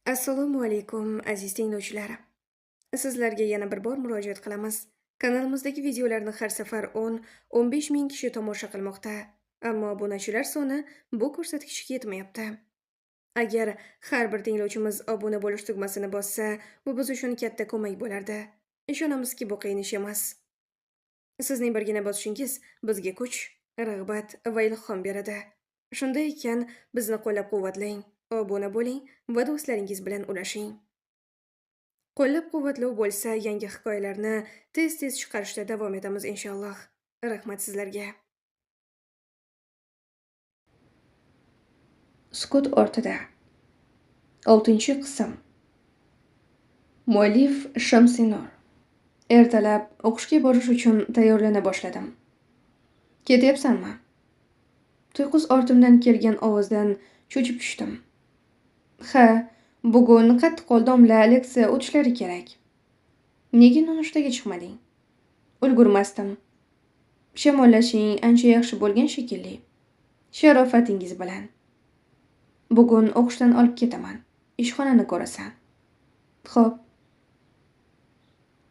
Assalomu alaykum, aziz tinglovchilar. Sizlarga yana bir bor murojaat qilamiz. Kanalimizdagi videolarni har safar 10-15 ming kishi tomosha qilmoqda. Ammo obunachilar soni bu ko'rsatkichga yetmayapti. Agar har bir tinglovchimiz obuna bo'lish tugmasini bossa, bu biz uchun katta ko'mak bo'lardi. Ishonamizki, bu qiyin ish emas. Sizning birgina bosishingiz bizga kuch, rag'bat va ilhom beradi. Shunday ekan, bizni qo'llab-quvvatlang, obuna bo'ling va do'stlaringiz bilan ulashing. Qo'llab-quvvatlov bo'lsa, yangi hikoyalarni tez-tez chiqarishda davom etamiz inshaalloh. Rahmat sizlarga. Sukut ortida. 6-qism. Muallif Shamsinur. Ertalab o'qishga borish uchun tayyorlana boshladim. Ketyapsanmi? Tuyqus ortimdan kelgan ovozdan cho'chib tushdim. Ha, bugun qattiqqo'l domla leksiya o'tishlari kerak. Nega nonushtaga chiqmading? Ulgurmasdim. Shamollashing ancha yaxshi bo'lgan shekilli. Sharofatingiz bilan. Bugun o'qishdan olib ketaman. Ishxonani ko'rasan. Xo'p.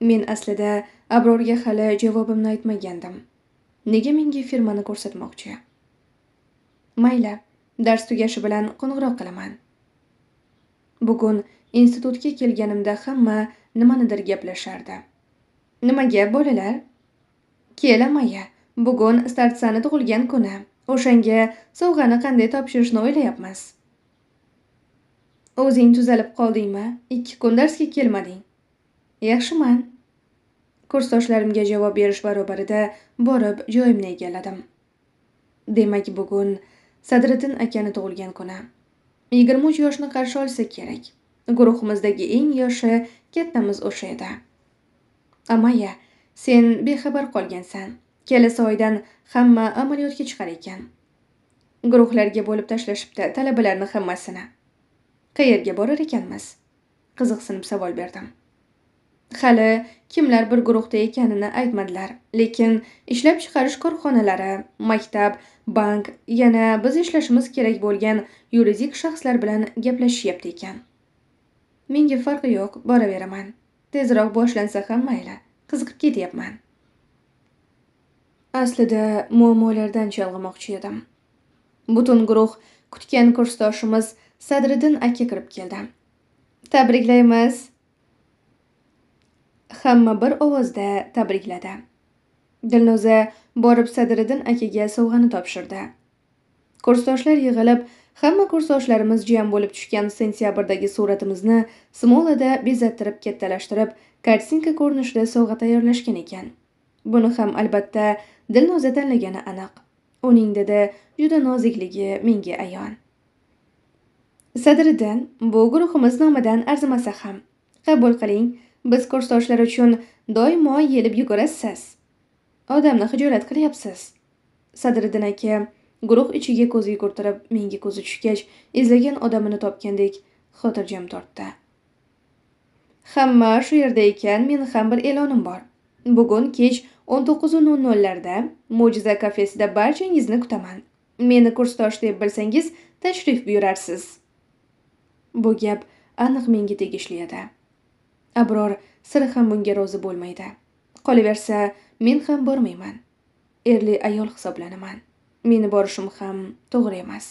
Men aslida Abrorga hali javobimni aytmagandim. Nega menga firmani ko'rsatmoqchi? Mayli, dars tugashi bilan qo'ng'iroq qilaman. Bugun institutga kelganimda hamma nimanidir gaplashardi. Nima gap, bolalar? Kel, Maya, bugun Startsani tug'ilgan kuni. O'shanga sovg'ani qanday topshirishni o'ylayapmiz. O'zing tuzalib qoldingmi? 2 kun darsga kelmading. Yaxshiman. Kursdoshlarimga javob berish barobarida borib joyimni egalladim. Demak, bugun Sadriddin akani tug'ilgan kuni. 23 yoshni qarshi olsa kerak. Guruhimizdagi eng yoshi kattamiz o'sha edi. Amaya, sen bexabar qolgansan. Kelasi oydan hamma amaliyotga chiqar ekan. Guruhlarga bo'lib tashlashibdi talabalarni hammasini. Qayerga borar ekanmiz? Qiziqsinib savol berdim. Hali kimlar bir guruhda ekanini aytmadilar, lekin ishlab chiqarish korxonalari, maktab, bank, yana biz ishlashimiz kerak bo'lgan yuridik shaxslar bilan gaplashishyapti ekan. Menga farqi yo'q, boraveraman. Tezroq boshlansa ham mayli, qiziqib ketyapman. Aslida muammolardan chalg'imoqchi edim. Butun guruh kutgan kursdoshimiz Sadriddin aka kirib keldi. Tabriklaymiz. Hamma bir ovozda tabrikladi. Dilnoza borib Sadriddin akaga sovg'ani topshirdi. Kursdoshlar yig'ilib, hamma kursdoshlarimiz jam bo'lib tushgan sentyabrdagi suratimizni smolada bezattirib kattalashtirib, kartinka ko'rinishida sovg'a tayyorlashgan ekan. Buni ham albatta Dilnoza tanlagani aniq. Uning didi juda nozikligi menga ayon. Sadriddin, bu guruhimiz nomidan arzimasa ham qabul qiling. Biz kursdoshlar uchun doimo yelib yugurasiz. Odamni xijolat qilyapsiz. Sadriddin aka guruh ichiga ko'z yugurtirib, menga ko'zi tushgach, izlagan odamini topgandek xotirjam tortdi. Hamma shu yerda ekan, men ham bir e'lonim bor. Bugun kech 19:00larda Mo'jiza kafesida barchangizni kutaman. Meni kursdosh deb bilsangiz, tashrif buyurarsiz. Bu gap aniq menga tegishli edi. Abror sira ham bunga rozi bo'lmaydi. Qolaversa, men ham bormayman. Erli ayol hisoblanaman. Meni borishim ham to'g'ri emas.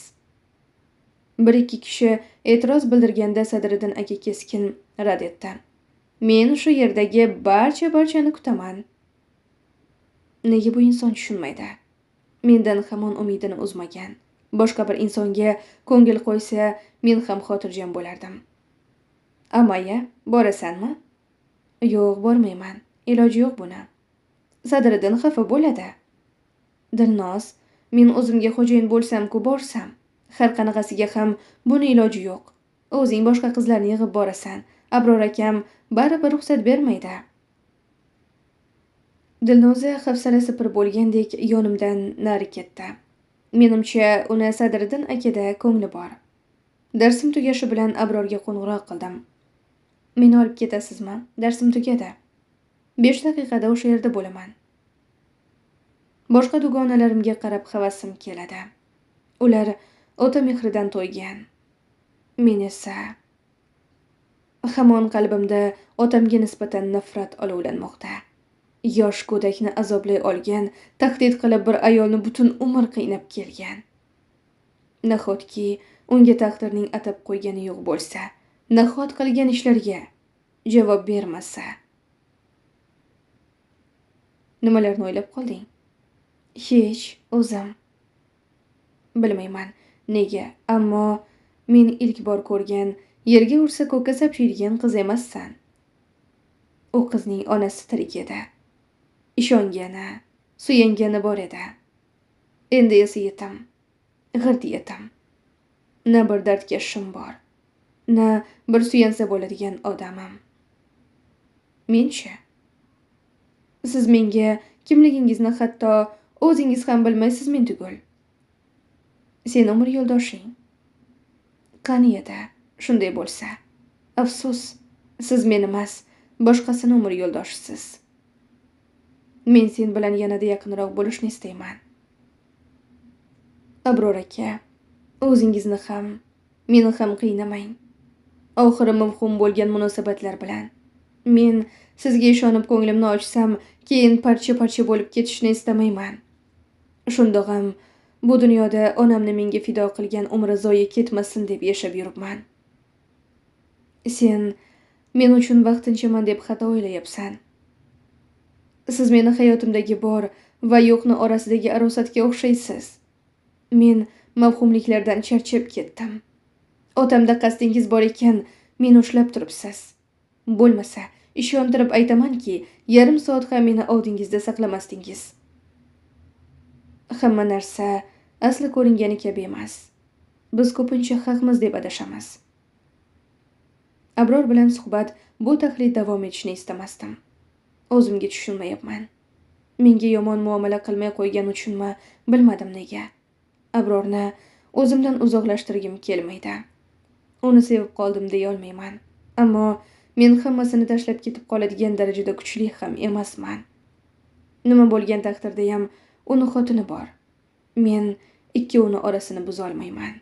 1-2 kishi e'tiroz bildirganda Sadriddin aka keskin rad etdi. Men shu yerdagi barchani kutaman. Nega bu inson tushunmaydi? Mendan hamon umidini uzmagan. Boshqa bir insonga ko'ngil qo'ysa, men ham xotirjam bo'lardim. Amaya, borasanmi? Yo'q, bormayman. Iloji yo'q buni. Sadriddin xafa bo'ladi. Dilnoz, men o'zimga xo'jayin bo'lsam-ku borsam. Har qanaqasiga ham buni iloji yo'q. O'zing boshqa qizlarni yig'ib borasan. Abror akam baribir ruxsat bermaydi. Dilnoza hafsalasi pir bo'lgandek yonimdan nari ketdi. Menimcha, uni Sadriddin akada ko'ngli bor. Darsim tugashi bilan Abrorga qo'ng'iroq qildim. Meni olib ketasizmi? Darsim tugadi. 5 daqiqada o'sha yerda bo'laman. Boshqa dugonalarimga qarab havasim keladi. Ular ota mehridan to'ygan. Men esa Hamon qalbimda otamga nisbatan nafrat olovlanmoqda. Yosh go'dakni azoblay olgan, tahdid qilib bir ayolni butun umr qiynab kelgan. Nahotki unga taqdirning atab qo'ygani yo'q bo'lsa, nahot qilgan ishlarga javob bermasa. Nimalarni o'ylab qolding? Hech, o'zim. Bilmayman nega, ammo men ilk bor ko'rgan, yerga ursa ko'kka sapchiydigan qiz emassan. U qizning onasi tirik edi. Ishongani, suyangani bor edi. Endi esa yetim, g'irt yetim. Na bir dardkashim bor, na bir suyansa bo'ladigan odamim. Menchi? Siz menga kimligingizni hatto o'zingiz ham bilmaysiz men tugul. Sen umr yo'ldoshing. Qani edi shunday bo'lsa. Afsus, siz men emas, boshqasini umr yo'ldoshisiz. Men sen bilan yanada yaqinroq bo'lishni istayman. Abror aka, o'zingizni ham, meni ham qiynamang. Oxiri mavhum bo'lgan munosabatlar bilan. Men sizga ishonib ko'nglimni ochsam, keyin parcha-parcha bo'lib ketishni istamayman. Shundoq ham bu dunyoda onamni menga fido qilgan umri zoye ketmasin deb yashab yuribman. Sen men uchun vaqtinchaman deb xato o'ylayapsan. Siz meni hayotimdagi bor va yo'qni orasidagi arosatga o'xshaysiz. Men mavhumliklardan charchab ketdim. Otamda qasdingiz bor ekan, meni ushlab turibsiz. Bo'lmasa, ishontirib aytamanki, yarim soat ham meni oldingizda saqlamasdingiz. Hamma narsa asli ko'ringani kabi emas. Biz ko'pincha haqmiz deb adashamiz. Abror bilan suhbat bu taxlit davom etishini istamasdim. O'zimga tushunmayapman. Menga yomon muomala qilmay qo'ygan uchunmi, bilmadim nega. Abrorni o'zimdan uzoqlashtirgim kelmaydi. Uni sevib qoldim deya olmayman. Ammo men hammasini tashlab ketib qoladigan darajada kuchli ham emasman. Nima bo'lgan taqdirda ham uni xotini bor. Men ikkovini orasini buzolmayman.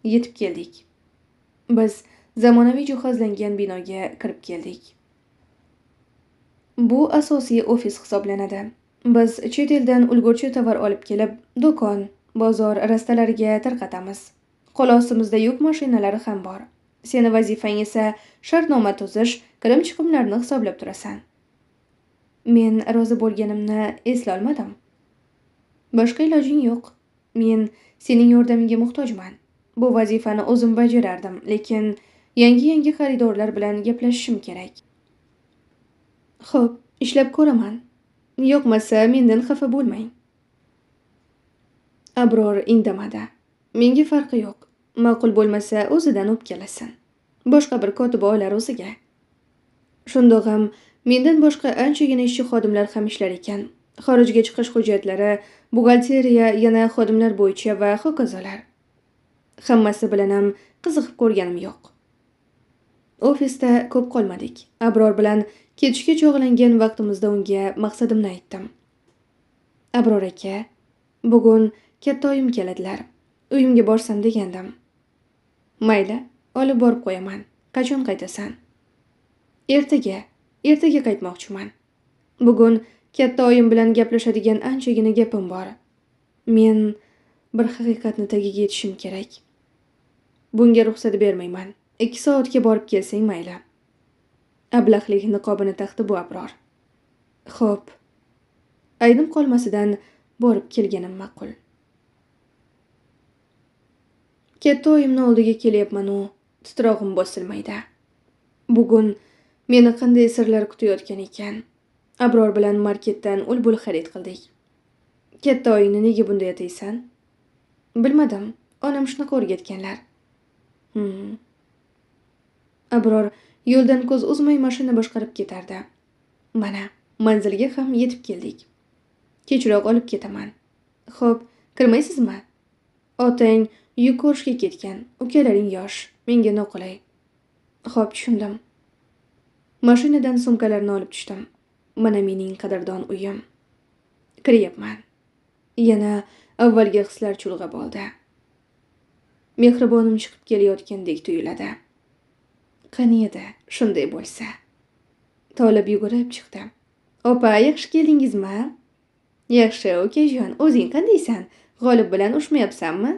Yetib keldik. Biz zamonaviy jihozlangan binoga kirib keldik. Bu asosiy ofis hisoblanadi. Biz chet eldan ulgurchi tovar olib kelib, do'kon, bozor rastalariga tarqatamiz. Qo'l ostimizda yuk mashinalari ham bor. Seni vazifang esa shartnoma tuzish, kirim-chiqimlarni hisoblab turasan. Men rozi bo'lganimni eslolmadim. Boshqa ilojing yo'q. Men sening yordamingga muhtojman. Bu vazifani o'zim bajarardim, lekin yangi-yangi xaridorlar bilan gaplashishim kerak. Xo'p, ishlab ko'raman. Yo'qmasa mendan xafa bo'lmang. Abror indamadi. Menga farqi yo'q. Ma'qul bo'lmasa o'zidan o'pkalasin. Boshqa bir kotiba olar o'ziga. Shundoq ham mendan boshqa anchagina ishchi xodimlar ham ishlar ekan. Xorijga chiqish hujjatlari, buxgalteriya, yana xodimlar bo'yicha va hokazolar. Hammasi bilan ham qiziqib ko'rganim yo'q. Ofisda ko'p qolmadik. Abror bilan ketishga chog'langan vaqtimizda unga maqsadimni aytdim. Abror aka, bugun katta oyim keladilar. Uyimga borsam degandim. Mayli, olib borib qo'yaman. Qachon qaytasan? Ertaga qaytmoqchiman. Bugun katta oyim bilan gaplashadigan anchagina gapim bor. Men bir haqiqatni tagiga yetishim kerak. Bunga ruxsat bermayman. 2 soatga borib kelsang mayli. Ablahlik niqobini taqdi bu Abror. Xo'p. Aynim qolmasidan borib kelganim ma'qul. Katta oyimni oldiga kelyapman u, titrog'im bosilmaydi. Bugun meni qanday sirlar kutayotgan ekan. Abror bilan marketdan ul-bul xarid qildik. Katta oyingni nega bunday ataysan? Bilmadim, onam shunaqa o'rgatganlar. Abror yo'ldan ko'z uzmay mashina boshqarib ketardi. Mana, manzilga ham yetib keldik. Kechroq olib ketaman. Xo'p, kirmaysizmi? Otang yuk ko'rishga ketgan, ukalaring yosh, menga noqulay. Xo'p, tushundim. Mashinadan sumkalarni olib tushdim. Mana mening qadrdon uyim. Kiryapman. Yana avvalgi hislar chulg'ab oldi. Mehribonim chiqib kelayotgandek tuyuladi. Qani edi shunday bo'lsa. Tolib yugurib chiqdi. Opa, yaxshi keldingizmi? Yaxshi, ukajon, o'zing qandaysan? G'olib bilan urushmayapsanmi?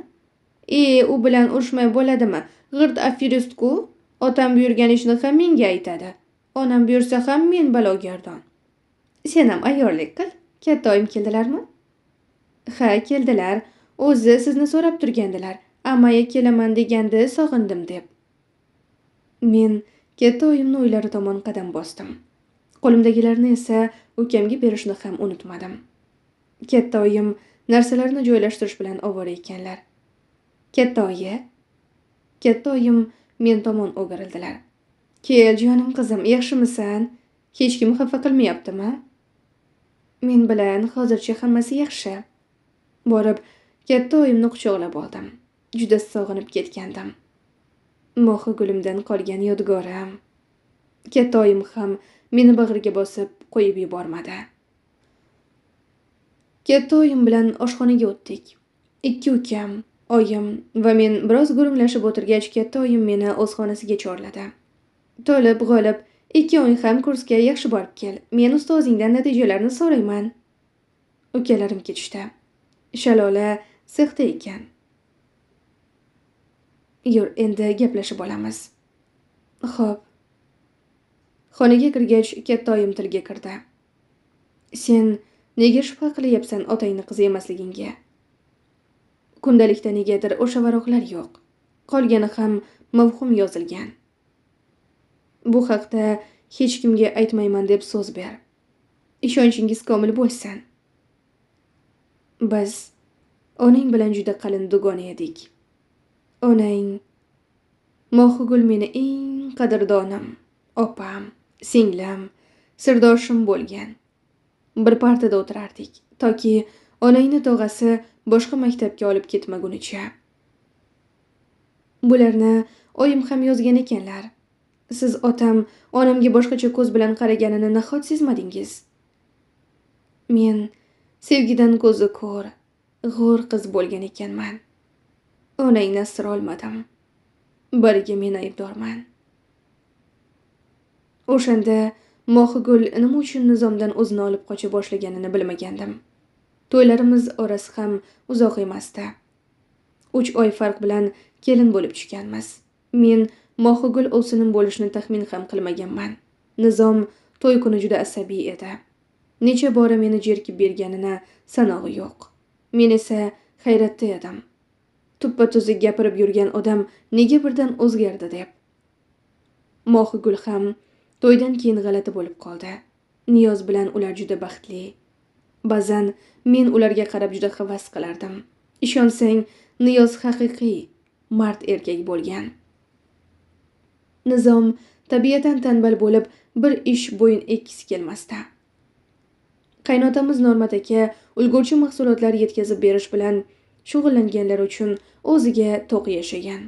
U bilan urushmay bo'ladimi? G'irt aferist-ku. Otam buyurgan ishni ham menga aytadi. Onam buyursa ham men balogardon. Sen ham ayyorlik qil. Katta oyim keldilarmi? Ha, keldilar. O'zi sizni so'rab turgandilar. Amaya kelaman deganda sog'indim deb. Men katta oyimni uylari tomon qadam bosdim. Qo'limdagilarni esa ukamga berishni ham unutmadim. Katta oyim narsalarni joylashtirish bilan ovora ekanlar. Katta oyi, katta oyim men tomon o'girildilar. Kel jonim qizim, yaxshimisan? Hech kim xafa qilmayaptimi? Men bilan hozircha hammasi yaxshi. Borib katta oyimni quchoqlab oldim. Juda sog'inib ketgandim. Mohigulimdan qolgan yodgorim. Katta oyim ham meni bag'riga bosib qo'yib yubormadi. Katta oyim bilan oshxonaga o'tdik. Ikki ukam, oyim va men biroz gurunglashib o'tirgach, katta oyim meni o'z xonasiga chorladi. To'lib, g'olib, ikkoving ham kursga yaxshi borib kel. Men ustozingdan natijalarni so'rayman. Ukalarim ketishdi. Shalola sexda ekan. Yur, endi gaplashib olamiz. Xo'p. Xonaga kirgach, katta oyim tilga kirdi. Sen nega shubha qilyapsan otangni qizi emasligingga? Kundalikda negadir o'sha varaqlar yo'q. Qolgani ham mavhum yozilgan. Bu haqda hech kimga aytmayman deb so'z ber. Ishonchingiz komil bo'lsin. Biz onang bilan juda qalin dugona edik. Onang Mohigul meni eng qadrdonim, opam, singlim, sirdoshim bo'lgan. Bir partada o'tirardik, toki onangni tog'asi boshqa maktabga olib ketmagunicha. Bularni oyim ham yozgan ekanlar. Siz otam onamga boshqacha ko'z bilan qaraganini nahot sezmadingiz? Men sevgidan ko'zi ko'r, g'o'r qiz bo'lgan ekanman. Onangni asira olmadim. Bariga men aybdorman. O'shanda Mohigul nima uchun Nizomdan o'zini olib qocha boshlaganini bilmagandim. To'ylarimiz orasi ham uzoq emasdi. 3 oy farq bilan kelin bo'lib tushganmiz. Men Mohigul ovsinim bo'lishini taxmin ham qilmaganman. Nizom to'y kuni juda asabiy edi. Necha bora meni jerkib berganini sanog'i yo'q. Men esa hayratda edim. Tuppa-tuzuk gapirib yurgan odam nega birdan o'zgardi deb. Mohigul ham to'ydan keyin g'alati bo'lib qoldi. Niyoz bilan ular juda baxtli. Ba'zan men ularga qarab juda havas qilardim. Ishonsang, Niyoz haqiqiy mard erkak bo'lgan. Nizom tabiatan tanbal bo'lib, bir ish bo'yin ekkisi kelmasdi. Qaynotamiz Normat aka ulgurchi mahsulotlar yetkazib berish bilan shug'ullanganlar uchun o'ziga to'q yashagan.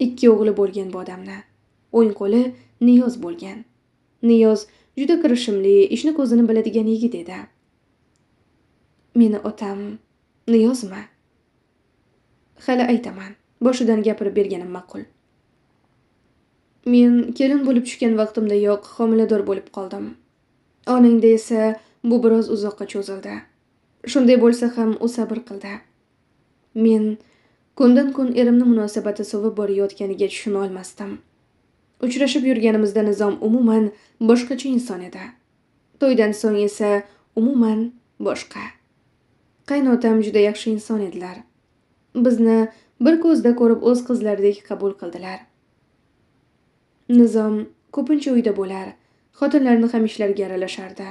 2 o'g'li bo'lgan bu odamni. O'ng qo'li Niyoz bo'lgan. Niyoz juda kirishimli, ishni ko'zini biladigan yigit edi. Meni otam Niyozmi? Hali aytaman, boshidan gapirib berganim ma'qul. Men kelin bo'lib tushgan vaqtimdayoq homilador bo'lib qoldim. Onangda esa bu biroz uzoqqa cho'zildi. Shunday bo'lsa ham u sabr qildi. Men kundan kun erimni munosabati sovib borayotganiga tushuna olmasdim. Uchrashib yurganimizda Nizom umuman boshqacha inson edi. To'ydan so'ng esa umuman boshqa. Qaynotam juda yaxshi inson edilar. Bizni bir ko'zda ko'rib o'z qizlaridek qabul qildilar. Nizom ko'pincha uyda bo'lar, xotinlarni ham ishlariga aralashardi.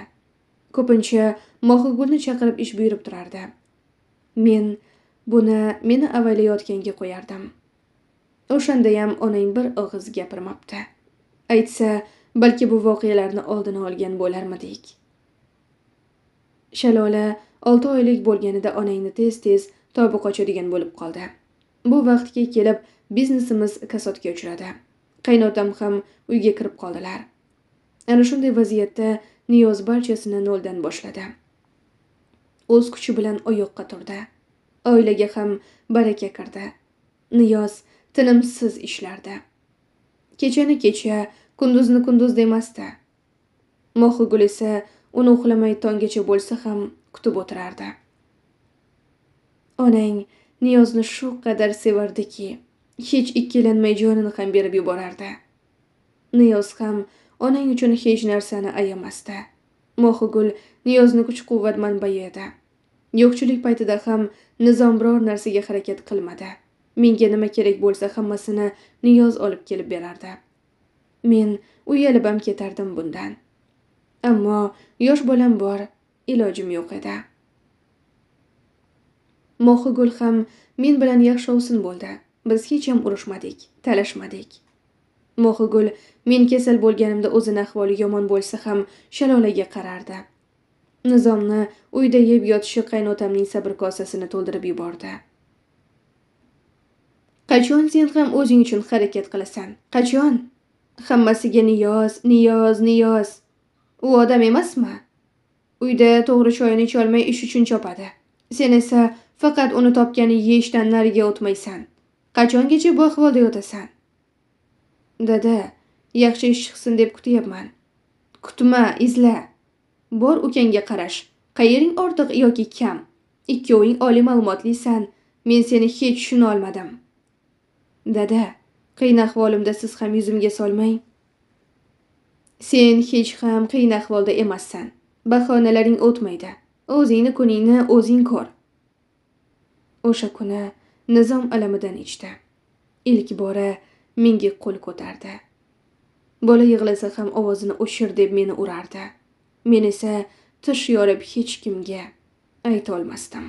Ko'pincha Mohigulni chaqirib ish buyurib turardi. Men buni meni avaylayotganga qo'yardim. O'shandayam onang bir og'iz gapirmabdi. Aytsa, balki bu voqealarni oldini olgan bo'larmidik. Shalola 6 oylik bo'lganida onangni tez-tez tobi qochadigan bo'lib qoldi. Bu vaqtga kelib biznesimiz kasodga uchradi. Qaynotam ham uyga kirib qoldilar. Ana shunday vaziyatda Niyoz barchasini noldan boshladi. O'z kuchi bilan oyoqqa turdi. Oilaga ham baraka kirdi. Niyoz tinimsiz ishlardi. Kechani kecha, kunduzni kunduz demasdi. Mohigul esa uni uxlamay tonggacha bo'lsa ham kutib o'tirardi. Onang Niyozni shu qadar sevardiki, hech ikkilanmay jonini ham berib yuborardi. Niyoz ham onang uchun hech narsani ayamasdi. Mohigul Niyozni kuch-quvvat manbai edi. Yo'qchilik paytida ham Nizom biror narsaga harakat qilmadi. Menga nima kerak bo'lsa hammasini Niyoz olib kelib berardi. Men uyalib ham ketardim bundan. Ammo yosh bolam bor, ilojim yo'q edi. Mohigul ham men bilan yaxshi ovsin bo'ldi. Biz hech ham urushmadik, talashmadik. Mohigul men kasal bo'lganimda o'zini ahvoli yomon bo'lsa ham shalolaga qarardi. Nizomni uyda yeb yotishi qaynotamning sabr kosasini to'ldirib yubordi. Qachon sen ham o'zing uchun harakat qilasan? Qachon? Hammasiga Niyoz, Niyoz, Niyoz. U odam emasmi? Uyda to'g'ri choyini icholmay ish uchun chopadi. Sen esa faqat uni topgani yeyishdan nariga o'tmaysan. Qachongacha bu ahvolda yotasan? Dada, yaxshi ish chiqsin deb kutyapman. Kutma, izla. Bor ukangga qarash. Qayering ortiq yoki kam? Ikkoving oliy ma'lumotlisan. Men seni hech tushuna olmadim. Dada, qiyin ahvolimda siz ham yuzimga solmang. Sen hech ham qiyin ahvolda emassan. Bahonalaring o'tmaydi. O'zingni kuningni o'zing ko'r. O'sha kuni Nizom alamidan ichdi. Ilk bora menga qo'l ko'tardi. Bola yig'lasa ham ovozini o'shir deb meni urardi. Men esa tish yorib hech kimga ayta olmasdim.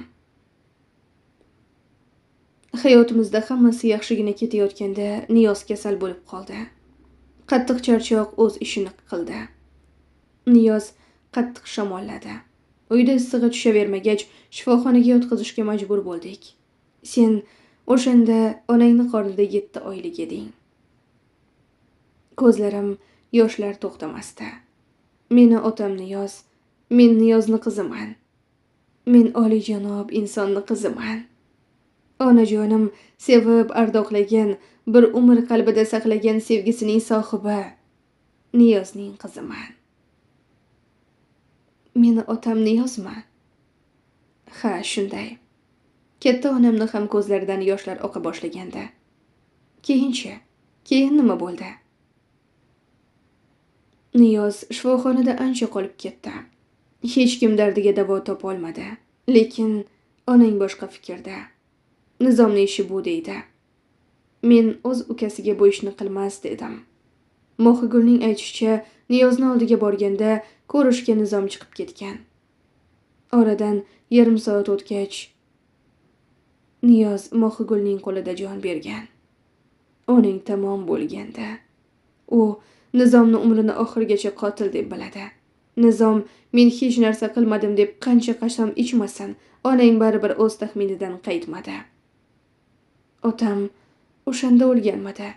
Hayotimizda hammasi yaxshigina ketayotganda Niyoz kasal bo'lib qoldi. Qattiq charchoq o'z ishini qildi. Niyoz qattiq shamolladi. Uyda issig'i tushavermagach, shifoxonaga yotqizishga majbur bo'ldik. Sen o'shanda onangni qornida 7 oylik eding. Ko'zlarim yoshlar to'xtamasdi. Meni otam Niyoz, men Niyozni qiziman. Men oliyjanob insonni qiziman. Onajonim sevib ardoqlagan, bir umr qalbida saqlagan sevgisining sohibi Niyozning qiziman. Meni otam Niyozmi? Ha, shunday. Katta onamni ham ko'zlaridan yoshlar oqa boshlagandi. Keyinchi, keyin nima bo'ldi? Niyoz shifoxonada ancha qolib ketdi. Hech kim dardiga davo topa olmadi. Lekin onang boshqa fikrda. Nizomning ishi bu deydi. Men o'z ukasiga bu ishni qilmas dedim. Mohigulning aytishicha, Niyozni oldiga borganda ko'rishga Nizom chiqib ketgan. Oradan yarim soat o'tgach, Niyoz Mohigulning qo'lida jon bergan. Uning tamom bo'lganda, u Nizomni umrini oxirigacha qotil deb biladi. Nizom men hech narsa qilmadim deb qancha qasam ichmasin, onang baribir o'z taxminidan qaytmadi. Otam o'shanda o'lganmidi?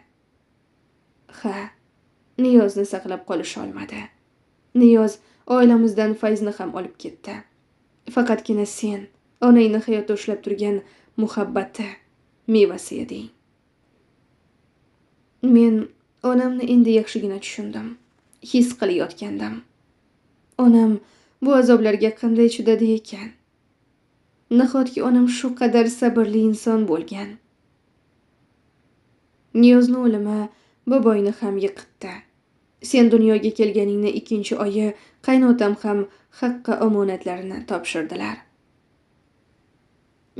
Ha, Niyozni saqlab qolisha olmadi. Niyoz oilamizdan Fayzni ham olib ketdi. Faqatgina sen, onangni hayotda ushlab turgan muhabbati mevasi eding. Men onamni endi yaxshigina tushundim. His qilayotgandim. Onam bu azoblarga qanday chidadi ekan? Nahotki onam shu qadar sabrli inson bo'lgan? Niyozni o'limi boboyni ham yiqitdi. Sen dunyoga kelganingni 2-oyi qaynotam ham haqqa omonatlarini topshirdilar.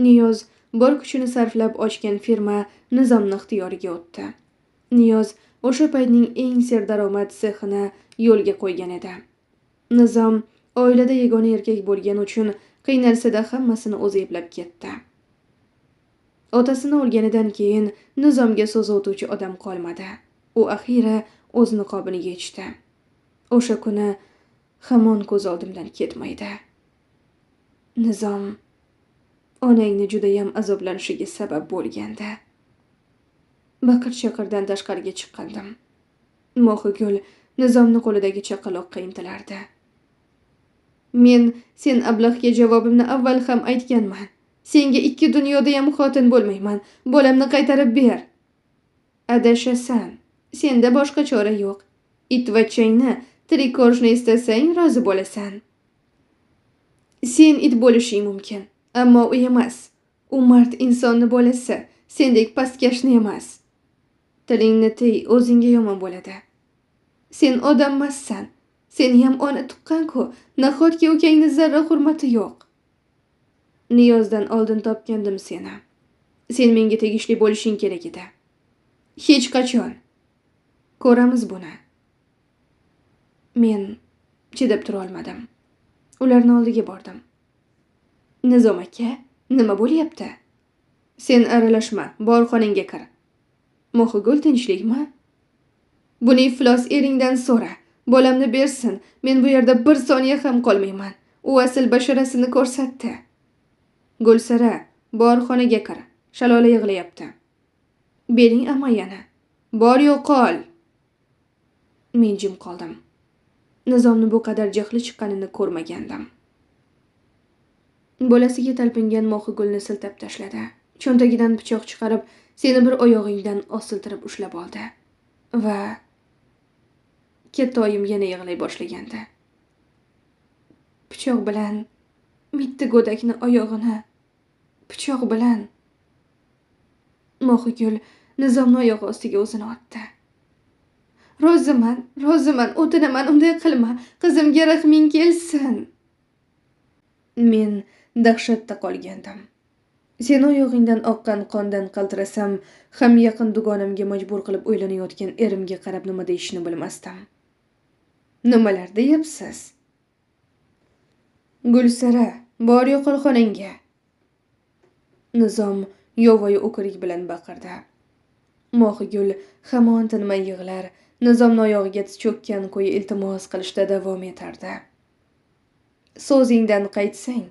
Niyoz bor kuchini sarflab ochgan firma Nizomni ixtiyoriga o'tdi. Niyoz o'sha paytning eng serdaromad sexini yo'lga qo'ygan edi. Nizom oilada yagona erkak bo'lgani uchun qiynalsa-da hammasini o'zi eplab ketdi. Otasini o'lganidan keyin Nizomga so'z o'tuvchi odam qolmadi. U axiyri o'z niqobini yechdi. O'sha kuni hamon ko'z oldimdan ketmaydi. Nizom onangni judayam azoblanishiga sabab bo'lgandi. Baqir-chaqirdan tashqariga chiqqandim. Mohigul Nizomni qo'lidagi chaqaloqqa intilardi. Men sen ablahga javobimni avval ham aytganman. Senga 2 dunyoda ham xotin bo'lmayman. Bolamni qaytarib ber. Adashasan. Senda boshqa chora yo'q. Itvachangni tirik ko'rishni istasang rozi bo'lasan. Sen it bo'lishing mumkin, ammo u emas. U mard insonni bolasi, sendek pastkashni emas. Tilingni tiy, o'zingga yomon bo'ladi. Sen odammassan. Seni ham ona tuqqan-ku, nahotki ukangni zarra hurmati yo'q. Niyozdan oldin topgandim seni. Sen menga tegishli bo'lishing kerak edi. Hech qachon. Ko'ramiz buni. Men chidab tura olmadim. Ularni oldiga bordim. Nizom aka, nima bo'lyapti? Sen aralashma, bor xonangga kir. Mohigul tinchlikmi? Buni iflos eringdan so'ra. Bolamni bersin, men bu yerda bir soniya ham qolmayman. U asl basharasini ko'rsatdi. Gulsara, bor xonaga kir. Shalola yig'layapti. Bering amayani. Bor yo'qol. Men jim qoldim. Nizomni bu qadar jahli chiqqanini ko'rmagandim. Bolasiga talpingan Mohigulni siltab tashladi. Cho'ntagidan pichoq chiqarib, seni bir oyog'ingdan osiltirib ushlab oldi. Va katta oyim yana yig'lay boshlagandi. Pichoq bilan mitti go'dakni oyog'ini, pichoq bilan. Mohigul Nizomni oyog'i ostiga o'zini otdi. Roziman, roziman, o'tinaman, unday qilma, qizimga rahming kelsin. Men dahshatda qolgandim. Seni oyog'ingdan oqqan qondan qaltirasam, ham yaqin dugonamga majbur qilib o'ylanayotgan erimga qarab nima deyishni bilmasdim. Nimalar deyapsiz? Gulsara, bor yo'qol xonangga. Nizom yovvoyi o'kirik bilan baqirdi. Mohigul hamon tinmay yig'lar, Nizomni oyog'iga tiz cho'kkan ko'yi iltimos qilishda davom etardi. So'zingdan qaytsang,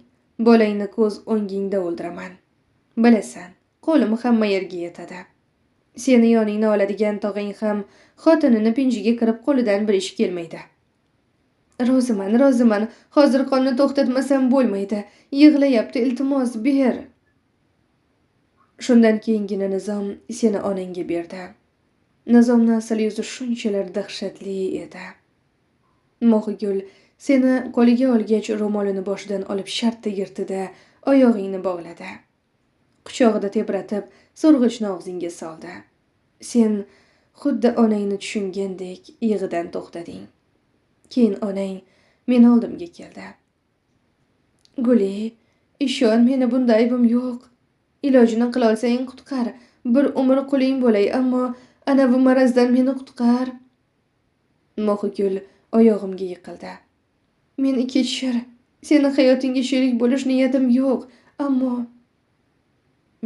bolangni ko'z o'ngingda o'ldiraman. Bilasan, qo'lim hamma yerga yetadi. Seni yoningni oladigan tog'ing ham xotinini pinjiga kirib qo'lidan bir ish kelmaydi. Roziman, roziman, hozir qonni to'xtatmasam bo'lmaydi. Yig'layapti, iltimos ber. Shundan keyingina Nizom seni onangga berdi. Nizomning asl yuzi shunchalar dahshatli edi. Mohigul seni qo'liga olgach ro'molini boshidan olib shartta yirtdi, oyog'ingni bog'ladi. Quchog'ida tebratib, so'rg'ichni og'zingga soldi. Sen xuddi onangni tushungandek yig'idan to'xtading. Keyin onang meni oldimga keldi. Guli, ishon, meni bunda aybim yo'q. Ilojini qila olsang qutqar, bir umr quling bo'lay, ammo ana bu marazdan meni qutqar. Mohigul oyog'imga yiqildi. Meni kechir, seni hayotingga sherik bo'lish niyatim yo'q, ammo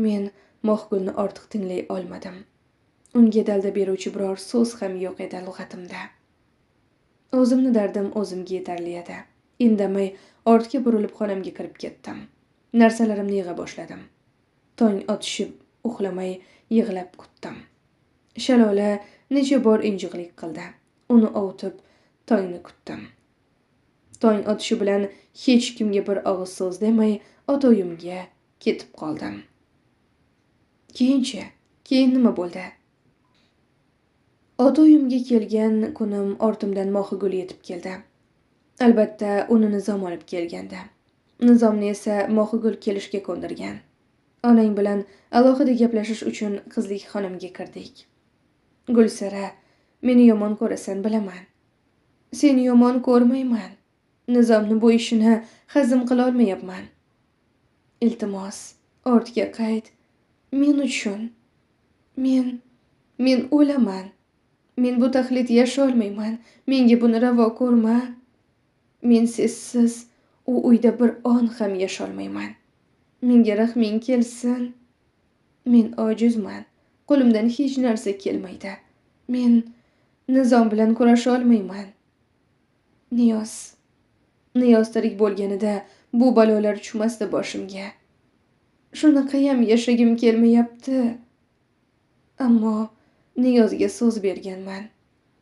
men Mohigulni ortiq tinglay olmadim. Unga dalda beruvchi biror so'z ham yo'q edi lug'atimda. O'zimni dardim o'zimga yetarli edi. Indamay ortga burilib xonamga kirib ketdim. Narsalarimni yig'a boshladim. Tong otishib uxlamay yig'lab kutdim. Shalola necha bor injiqlik qildi. Uni ovutib tongni kutdim. Tong otishi bilan hech kimga bir og'iz so'z demay ota uyimga ketib qoldim. Keyinchi, keyin nima bo'ldi? Ota uyimga kelgan kunim ortimdan Mohigul yetib keldi. Albatta, uni Nizom olib kelgandi. Nizomni esa Mohigul kelishga ko'ndirgan. Onang bilan alohida gaplashish uchun qizlik xonamga kirdik. Gulsara, meni yomon ko'rasan, bilaman. Seni yomon ko'rmayman. Nizomni bu ishini hazm qila olmayapman. Iltimos, ortga qayt. Men uchun. Men o'laman. Men bu taxlit yasholmayman. Menga buni ravo ko'rma. Men sensiz u uyda bir on ham yasholmayman. Menga rahming kelsin. Men ojizman. Qo'limdan hech narsa kelmaydi. Men Nizom bilan kurasha olmayman. Niyoz tirik bo'lganida bu balolar tushmasdi boshimga. Shunaqayam yashagim kelmayapti. Ammo Niyozga so'z berganman.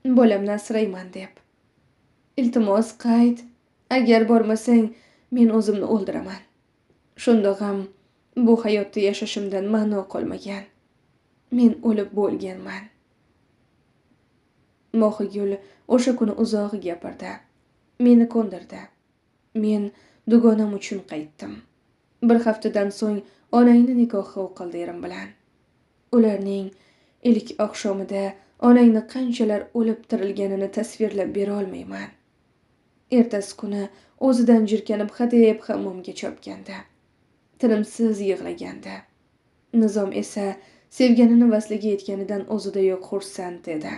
Bolamni asrayman deb. Iltimos qayt. Agar bormasang, men o'zimni o'ldiraman. Shundoq ham bu hayotda yashashimdan ma'no qolmagan. Men o'lib bo'lganman. Mohigul o'sha kuni uzoq gapirdi. Meni ko'ndirdi. Men dugonam uchun qaytdim. Bir haftadan so'ng onangni nikohi o'qildi erim bilan. Ularning ilk oqshomida onangni qanchalar o'lib tirilganini tasvirlab bera olmayman. Ertasi kuni o'zidan jirkanib hadeb hammomga chopgandi. Tinimsiz yig'lagandi. Nizom esa sevganini vasliga yetganidan o'zida yo'q xursand edi.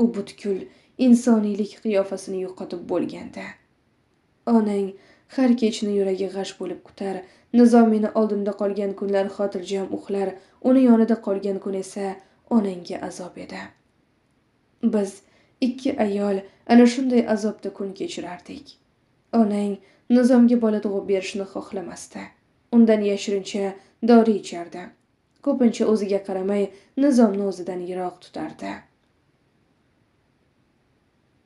U butkul insoniylik qiyofasini yo'qotib bo'lgandi. Onang har kechni yuragi g'ash bo'lib kutar, Nizom meni oldimda qolgan kunlar xotirjam uxlar, uni yonida qolgan kun esa onangga azob edi. Biz ikki ayol ana shunday azobda kun kechirardik. Onang Nizomga bola tug'ib berishni xohlamasdi. Undan yashirincha dori ichardi. Ko'pincha o'ziga qaramay Nizomni o'zidan yiroq tutardi.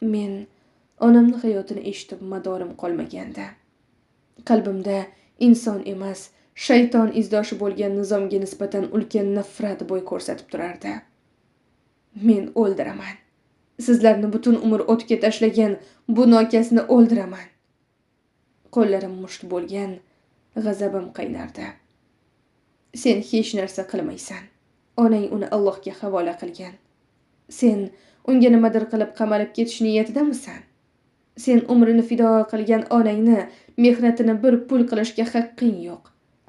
Men onamni hayotini eshitib madorim qolmagandi. Qalbimda inson emas, shayton izdoshi bo'lgan Nizomga nisbatan ulkan nafrat bo'y ko'rsatib turardi. Men o'ldiraman. Sizlarni butun umr o'tga tashlagan bu nokasni o'ldiraman. Qo'llarim musht bo'lgan, g'azabim qaynardi. Sen hech narsa qilmaysan. Onang uni Allohga havola qilgan. Sen unga nimadir qilib qamalib ketish niyatidamisan? Sen umrini fido qilgan onangni mehnatini bir pul qilishga haqqing yo'q.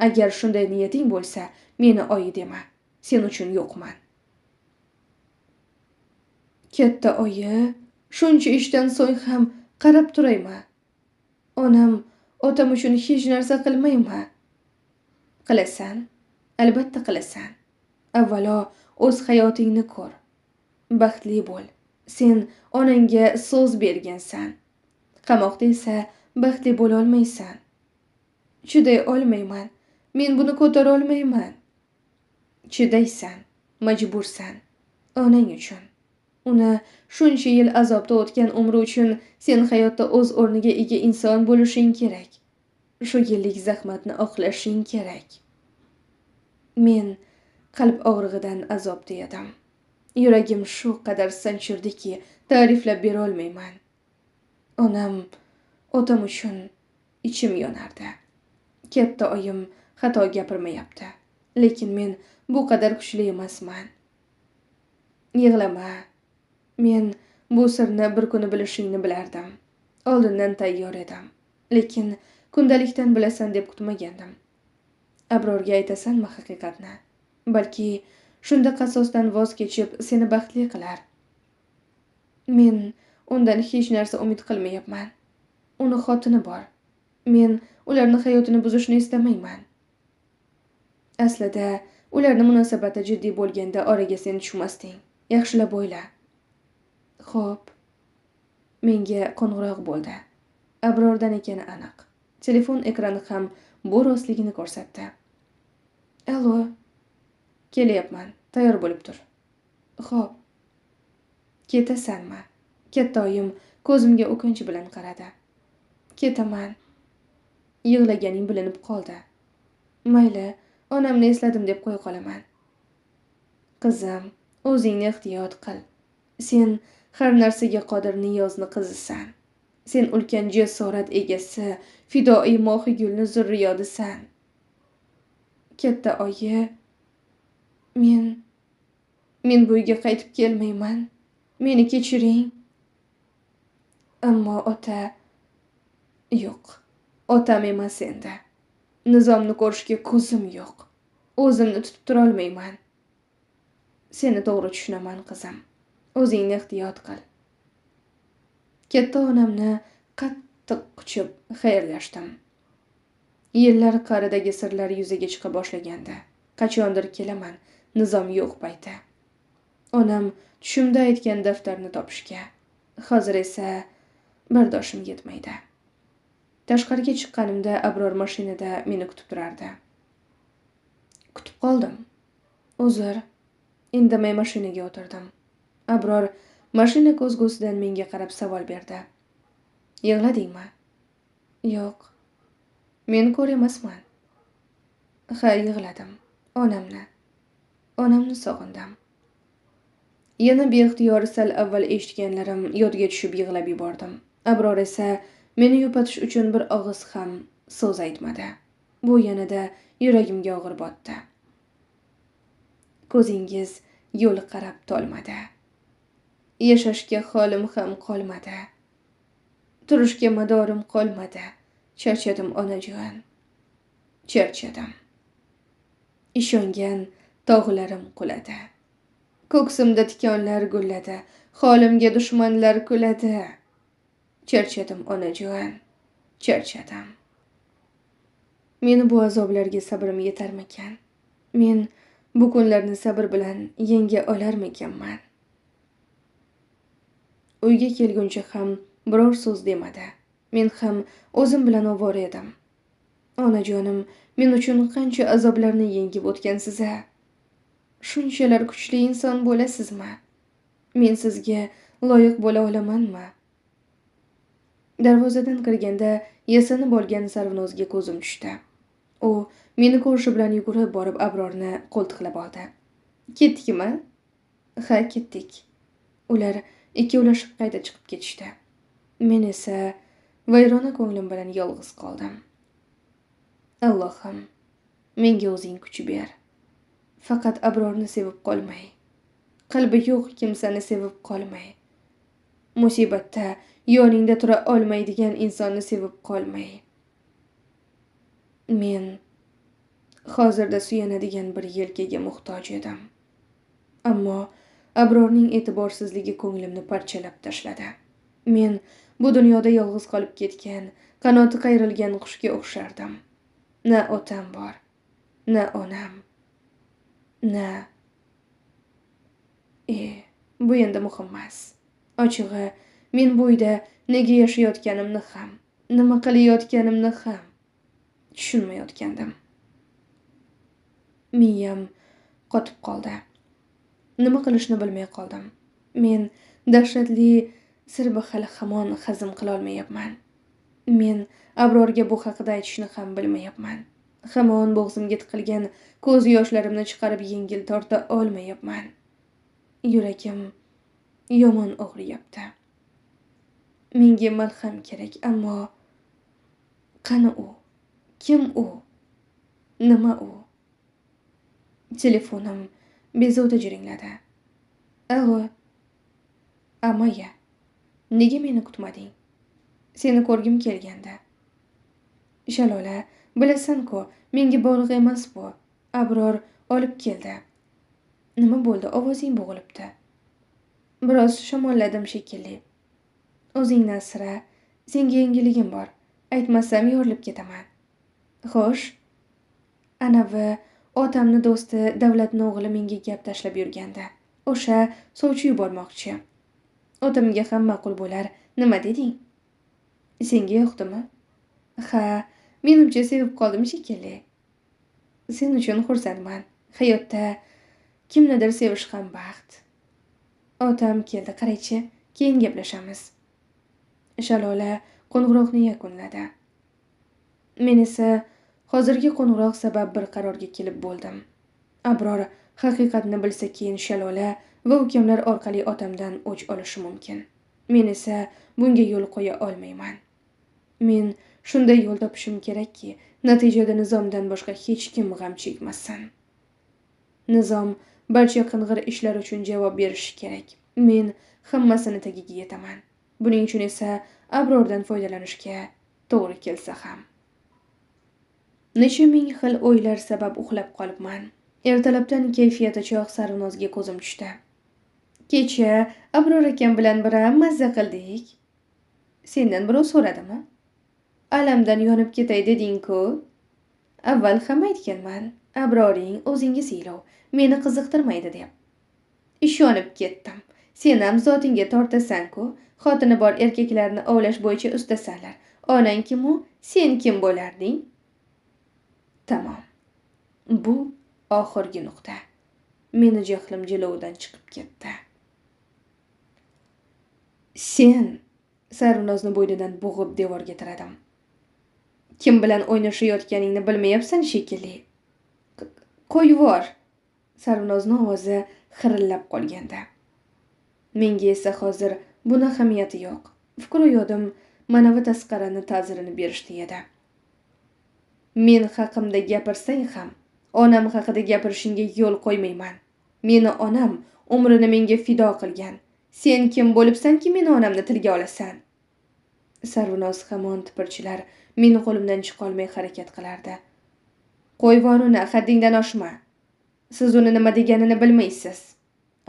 Agar shunday niyating bo'lsa, meni oyi dema. Sen uchun yo'qman. Katta oyi, shuncha ishdan so'ng ham qarab turaymi? Onam, otam uchun hech narsa qilmaymi? Qilasan, albatta qilasan. Avvalo o'z hayotingni ko'r. Baxtli bo'l. Sen onangga so'z bergansan. Qamoqda esa baxtli bo'la olmaysan. Chiday olmayman. Men buni ko'tara olmayman. Chidaysan, majbursan. Onang uchun. Uni shuncha yil azobda o'tgan umri uchun sen hayotda o'z o'rniga ega inson bo'lishing kerak. Shu yillik zahmatni oqlashing kerak. Men qalb og'rig'idan azobda edim. Yuragim shu qadar sanchirdiki, ta'riflab bera olmayman. Onam, otam uchun ichim yonardi. Katta oyim xato gapirmayapti. Lekin men bu qadar kuchli emasman. Yig'lama. Men bu sirni bir kuni bilishingni bilardim. Oldindan tayyor edim. Lekin kundalikdan bilasan deb kutmagandim. Abrorga aytasanmi haqiqatni? Balki shunda qasosdan voz kechib seni baxtli qilar. Men undan hech narsa umid qilmayapman. Uni xotini bor. Men ularni hayotini buzishni istamayman. Aslida ularni munosabati jiddiy bo'lganda oraga sen tushmasding. Yaxshilab o'yla. Xo'p. Menga qo'ng'iroq bo'ldi. Abrordan ekani aniq. Telefon ekrani ham bu rostligini ko'rsatdi. Allo. Kelyapman. Tayyor bo'lib tur. Xo'p. Ketasanmi? Katta oyim ko'zimga o'kinch bilan qaradi. Ketaman. Yig'laganing bilinib qoldi. Mayli, onamni esladim deb qo'ya qolaman. Qizim, o'zingni ehtiyot qil. Sen har narsaga qodir Niyozni qizisan. Sen ulkan jasorat egasi, fidoi Mohigulni zurriyodisan. Katta oyi, men bu uyga qaytib kelmayman. Meni kechiring. Ammo ota yo'q. Otam emas endi. Nizomni ko'rishga ko'zim yo'q. O'zimni tutib tura olmayman. Seni to'g'ri tushunaman, qizim. O'zingni ehtiyot qil. Katta onamni qattiq quchib xayrlashdim. Yillar qa'ridagi sirlar yuzaga chiqa boshlagandi. Qachondir kelaman, Nizom yo'q payti. Onam tushimda aytgan daftarni topishga. Hozir esa bardoshim yetmaydi. Tashqariga chiqqanimda Abror mashinada meni kutib turardi. Kutib qoldim. Uzr. Indamay mashinaga o'tirdim. Abror mashina ko'zgusidan menga qarab savol berdi. Yig'ladingmi? Yo'q. Men ko'r emasman. Ha, yig'ladim. Onamni. Onamni sog'indim. Yana beixtiyor sal avval eshitganlarim yodga tushib yig'lab yubordim. Abror esa meni yupatish uchun bir og'iz ham so'z aytmadi. Bu yanada yuragimga og'ir botdi. Ko'zingiz yo'l qarab tolmadi. Yashashga holim ham qolmadi. Turishga madorim qolmadi. Charchadim onajon. Charchadim. Ishongan tog'larim quladi. Ko'ksimda tikonlar gulladi. Holimga dushmanlar kuladi. Charchadim onajon. Charchadim. Meni bu azoblarga sabrim yetarmikan? Men bu kunlarni sabr bilan yenga olarmikanman? Uyga kelguncha ham biror so'z demadi. Men ham o'zim bilan ovora edim. Onajonim, men uchun qancha azoblarni yengib o'tgansiz-a? Shunchalar kuchli inson bo'lasizmi? Men sizga loyiq bo'la olamanmi? Darvozadan kirganda yasanib olgan Sarvnozga ko'zim tushdi. U meni ko'rishi bilan yugurib borib Abrorni qo'ltiqlab oldi. Ketdikmi? Ha, ketdik. Ular ikkovlashib qayta chiqib ketishdi. Men esa vayrona ko'nglim bilan yolg'iz qoldim. Allohim, menga o'zing kuch ber. Faqat Abrorni sevib qolmay, qalbi yo'q kimsani sevib qolmay, musibatda yoningda tura olmaydigan insonni sevib qolmay. Men hozirda suyanadigan bir yelkaga muhtoj edim. Ammo Abrorning e'tiborsizligi ko'nglimni parchalab tashladi. Men bu dunyoda yolg'iz qolib ketgan, qanoti qayrilgan qushga o'xshardim. Na otam bor, na onam, na... Bu endi muhim emas. Ochig'i, men bu uyda nega yashayotganimni ham, nima qilayotganimni ham tushunmayotgandim. Miyam qotib qoldi. Nima qilishni bilmay qoldim. Men dahshatli sirni hali hamon hazm qila olmayapman. Men Abrorga bu haqida aytishni ham bilmayapman. Hamon bo'g'zimga tiqilgan ko'z yoshlarimni chiqarib yengil torta olmayapman. Yuragim yomon og'riyapti. Menga malham kerak, ammo qani u? Kim u? Nima u? Telefonim bezovta jiringladi. Allo. Amaya, nega meni kutmading? Seni ko'rgim kelganda. Shalola, bilasan-ku, menga bog'liq emas bu. Abror olib keldi. Nima bo'ldi? Ovozing bo'g'ilibdi. Biroz shamolladim shekilli. O'zingni asra, senga yangiligim bor. Aytmasam yorilib ketaman. Xo'sh, anavi otamni do'sti Davlatni o'g'li menga gap tashlab yurganda. O'sha sovchi yubormoqchi. Otamga ham ma'qul bo'lar. Nima deding? Senga yoqdimi? Ha, menimcha sevib qoldim shekilli. Sen uchun xursandman. Hayotda kimnidir sevish ham baxt. Otam keldi, qaraychi, keyin gaplashamiz. Shalola qo'ng'iroqni yakunladi. Men esa hozirgi qo'ng'iroq sabab bir qarorga kelib bo'ldim. Abror haqiqatni bilsa keyin Shalola va ukamlar orqali otamdan o'ch olishi mumkin. Men esa bunga yo'l qo'ya olmayman. Men shunday yo'l topishim kerakki, natijada Nizomdan boshqa hech kim g'am chekmasin. Nizom barcha qing'ir ishlar uchun javob berishi kerak. Men hammasini tagiga yetaman. Buning uchun esa Abrordan foydalanishga to'g'ri kelsa ham. Necha ming xil o'ylar sabab uxlab qolibman. Ertalabdan kayfiyati chog' Sarvnozga ko'zim tushdi. Kecha Abror akam bilan bir mazza qildik. Sendan birov so'radimi? Alamdan yonib ketay deding-ku. Avval ham aytganman, Abroring o'zinga siylov, meni qiziqtirmaydi deb. Ishonib ketdim. Sen ham zotingga tortasan-ku, xotini bor erkaklarni ovlash bo'yicha ustasanlar. Onang kim u, sen kim bo'larding? Tamom. Bu oxirgi nuqta. Meni jahlim jilovidan chiqib ketdi. Sen Sarvnozni bo'ynidan bo'g'ib devorga tiradim. Kim bilan o'ynashayotganingni bilmayapsan shekilli. Qo'yvor. Sarvnozni ovozi xirillab qolganda. Menga esa hozir buni ahamiyati yo'q. Fikr yo'dim, manavi tasqarani ta'zirini berishdi edi. Men haqimda gapirsang ham, onam haqida gapirishingga yo'l qo'ymayman. Meni onam umrini menga fido qilgan. Sen kim bo'libsanki meni onamni tilga olasan? Sarvinoz hamon tipirchilar, meni qo'limdan chiqolmay harakat qilardi. Qo'yvor uni, haddingdan oshma. Siz uni nima deganini bilmaysiz.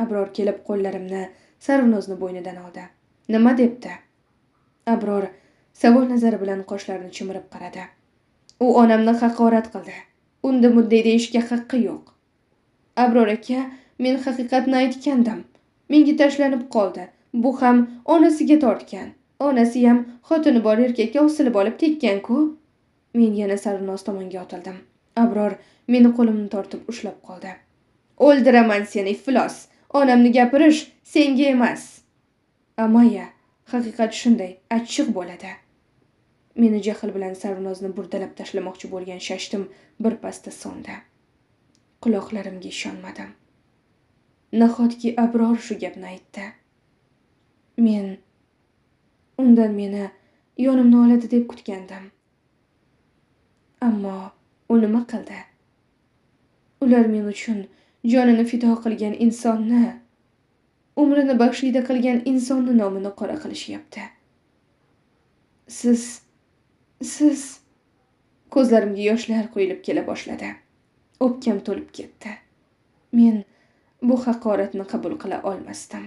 Abror kelib qo'llarimni Sarvinozni bo'ynidan oldi. Nima debdi? Abror savol nazari bilan qoshlarini chimirib qaradi. U onamni haqorat qildi. Unda bunday deyishga haqqi yo'q. Abror aka, men haqiqatni aytgandim. Menga tashlanib qoldi. Bu ham onasiga tortgan. Onasi ham xotini bor erkakka osilib olib tekkan-ku. Men yana Sarvinoz tomonga otildim. Abror meni qo'limni tortib ushlab qoldi. O'ldiraman seni, iflos. Onamni gapirish senga emas. Amaya, haqiqat shunday achchiq bo'ladi. Meni jahl bilan Sarvinozni burdalab tashlamoqchi bo'lgan shashtim bir pasda so'ndi. Quloqlarimga ishonmadim. Nahotki Abror shu gapni aytdi. Men undan meni yonimni oladi deb kutgandim. Ammo u nima qildi? Ular men uchun jonini fido qilgan insonni, umrini baxshida qilgan insonni nomini qora qilishyapti. Siz ko'zlarimga yoshlar quyilib kela boshladi. O'pkam to'lib ketdi. Men bu haqoratni qabul qila olmasdim.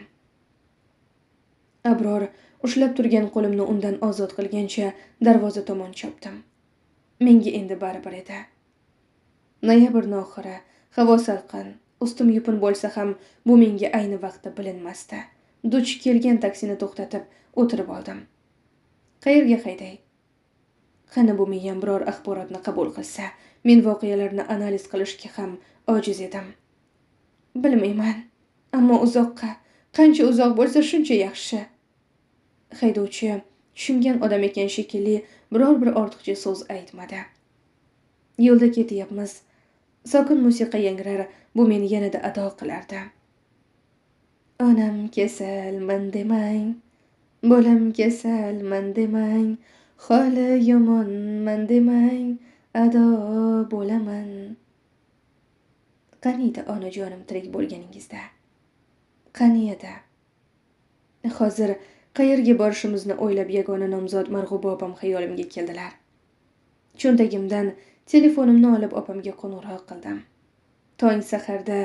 Abror ushlab turgan qo'limni undan ozod qilgancha darvoza tomon chopdim. Menga endi baribir edi. Noyabrning oxiri, havo salqin, ustim yupun bo'lsa ham bu menga ayni vaqtda bilinmasdi. Duch kelgan taksini to'xtatib o'tirib oldim. Qayerga hayday? Qani bu miyam biror axborotni qabul qilsa, men voqealarni analiz qilishga ham ojiz edim. Bilmayman, ammo uzoqqa, qancha uzoq bo'lsa shuncha yaxshi. Haydovchi tushungan odam ekan shekilli biror bir ortiqcha so'z aytmadi. Yo'lda ketyapmiz. Sokin musiqa yangrar, bu meni yanada ado qilardi. Onam kasalman demang, bolam kasalman demang, holi yomonman demang, ado bo'laman. Qaniydi onajonim tirik bo'lganingizda? Qani edi? Hozir qayerga borishimizni o'ylab yagona nomzod Marg'uba opam xayolimga keldilar. Cho'ntagimdan telefonimni olib opamga qo'ng'iroq qildim. Tong saharda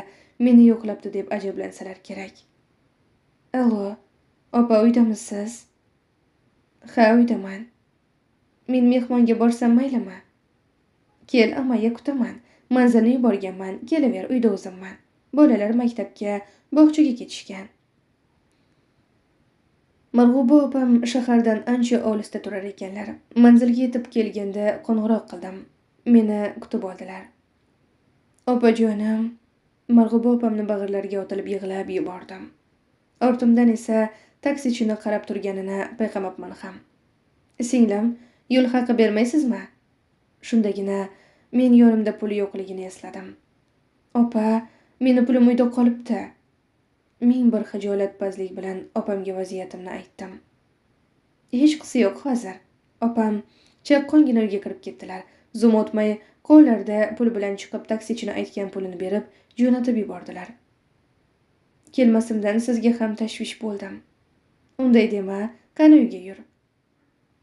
meni yo'qlabdi deb ajablansalar kerak. Allo, opa, uydamisiz? Ha, uydaman. Men mehmonga borsam maylimi? Kel, amaya kutaman. Manzilni yuborganman, kelaver, uyda o'zimman. Bolalar maktabga, bog'chaga ketishgan. Marg'uba opam shahardan ancha olisda turar ekanlar. Manzilga yetib kelganda qo'ng'iroq qildim. Meni kutib oldilar. Opajonim, Marg'uba opamni bag'irlariga otilib yig'lab yubordim. Ortimdan esa taksichini qarab turganini payqamabman ham. Singlim, yo'l haqi bermaysizmi? Shundagina men yonimda puli yo'qligini esladim. Opa, meni pulim uyda qolibdi. Ming bir xijolatpazlik bilan opamga vaziyatimni aytdim. Hech qisi yo'q hozir. Opam chaqqongina uyga kirib ketdilar. Zum o'tmay qo'llarida pul bilan chiqib taksichini aytgan pulini berib jo'natib yubordilar. Kelmasimdan sizga ham tashvish bo'ldim. Unday dema, qani uyga yur.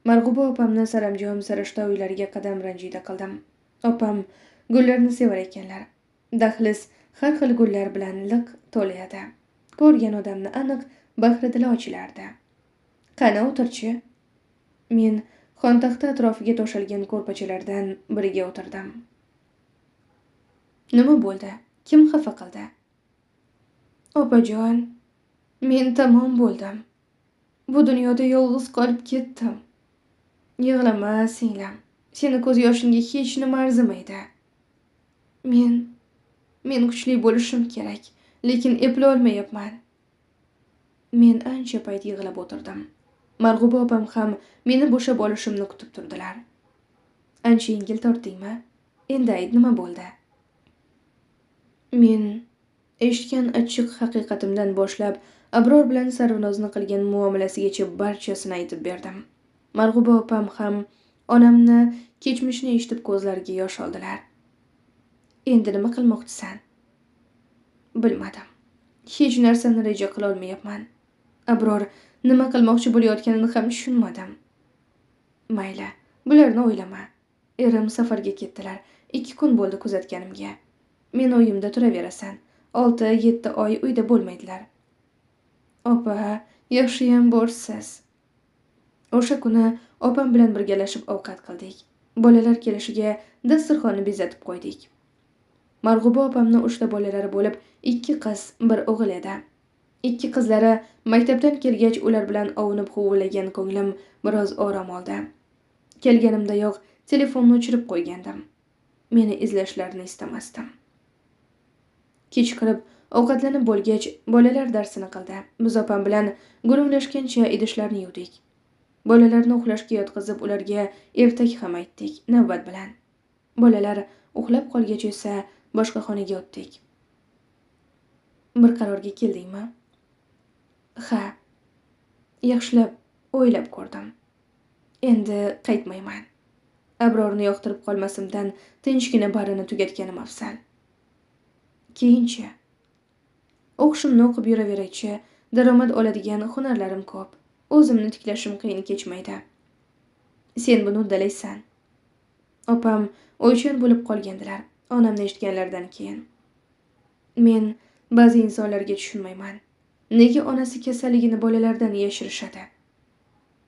Marg'uba opamni saramjom sarishta uylariga qadam ranjida qildim. Opam gullarni sevar ekanlar. Dahliz har xil gullar bilan liq to'la edi. Ko'rgan odamni aniq bahri dili ochilardi. Qani o'tirchi? Men xontaxta atrofiga to'shalgan ko'rpachalardan biriga o'tirdim. Nima bo'ldi? Kim xafa qildi? Opajon, men tamom bo'ldim. Bu dunyoda yolg'iz qolib ketdim. Yig'lama, singlim. Seni ko'z yoshingga hech nima arzimaydi. Men kuchli bo'lishim kerak, lekin eplay olmayapman. Men ancha payt yig'lab o'tirdim. Marg'uba opam ham meni bo'shab olishimni kutib turdilar. Ancha yengil tortdingmi? Endi ayt, nima bo'ldi? Men eshitgan achchiq haqiqatimdan boshlab Abror bilan Sarvinozni qilgan muomalasigacha barchasini aytib berdim. Marg'uba opam ham onamni kechmishini eshitib ko'zlariga yosh oldilar. Endi nima qilmoqchisan? Bilmadim. Hech narsani reja qila olmayapman. Abror nima qilmoqchi bo'layotganini ham tushunmadim. Mayli, bularni o'ylama. Erim safarga ketdilar. 2 kun bo'ldi kuzatganimga. Men uyimda turaverasan. 6-7 oy uyda bo'lmaydilar. Opa, yaxshiyam borsiz. O'sha kuni opam bilan birgalashib ovqat qildik. Bolalar kelishiga dasturxonni bezatib qo'ydik. Marg'uba opamni 3 ta bolalari bo'lib, 2 qiz, 1 o'g'il edi. 2 qizlari maktabdan kelgach ular bilan ovunib huvillagan ko'nglim biroz orom oldi. Kelganimdayoq telefonni o'chirib qo'ygandim. Meni izlashlarini istamasdim. Kechqirib ovqatlanib bo'lgach, bolalar darsini qildi. Biz opam bilan gurunglashgancha idishlarni yuvdik. Bolalarni uxlashga yotqizib, ularga ertak ham aytdik, navbat bilan. Bolalar uxlab qolgach esa boshqa xonaga o'tdik. Bir qarorga keldingmi? Ha. Yaxshilab o'ylab ko'rdim. Endi qaytmayman. Abrorni yoqtirib qolmasimdan tinchgina barini tugatganim afzal. Keyinchi o'qishimni o'qib yuraveraychi, daromad oladigan hunarlarim ko'p. O'zimni tiklashim qiyin kechmaydi. Sen buni uddalaysan. Opam o'ychan bo'lib qolgandilar onamni eshitganlaridan keyin. Men ba'zi insonlarga tushunmayman. Nega onasi kasalligini bolalardan yashirishadi?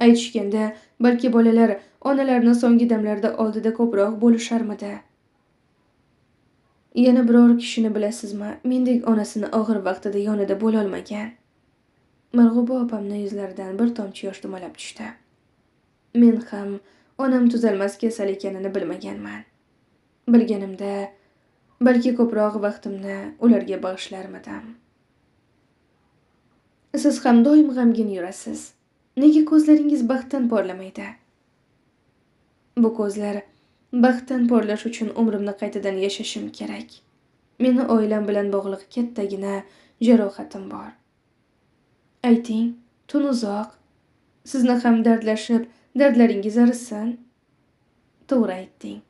Aytishganda, balki bolalar onalarini so'nggi damlarda oldida ko'proq bo'lisharmidi? Yana biror kishini bilasizmi, mendek onasini og'ir vaqtida yonida bo'lolmagan? Marg'uba opamning yuzlaridan bir tomchi yosh dumalab tushdi. Men ham onam tuzalmas kasal ekanini bilmaganman. Bilganimda balki ko'proq vaqtimni ularga bag'ishlarmidim. Siz ham doim g'amgin yurasiz. Nega ko'zlaringiz baxtdan porlamaydi? Bu ko'zlar baxtdan porlash uchun umrimni qaytadan yashashim kerak. Meni oilam bilan bog'liq kattagina jarohatim bor. Ayting, tun uzoq. Sizni ham dardlashib, dardlaringiz arisin. To'g'ri aytding.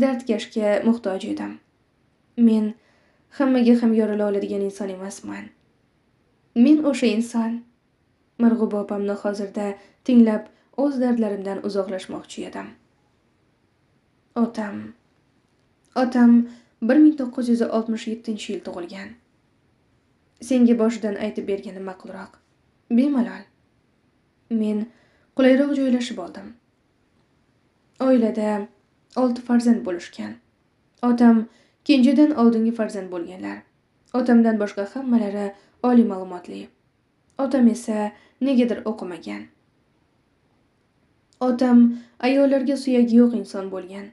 Dardkashga muhtoj edim. Men hammaga ham yorila oladigan inson emasman. Men o'sha inson. Marg'uba opamni hozirda tinglab, o'z dardlarimdan uzoqlashmoqchi edim. Otam 1967-yil tug'ilgan. Senga boshidan aytib berganim ma'qulroq. Bemalol. Men qulayroq joylashib oldim. Oilada 6 farzand bo'lishgan. Otam kenjadan oldingi farzand bo'lganlar. Otamdan boshqa hammalari oliy ma'lumotli. Otam esa negadir o'qimagan. Otam ayollarga suyagi yo'q inson bo'lgan.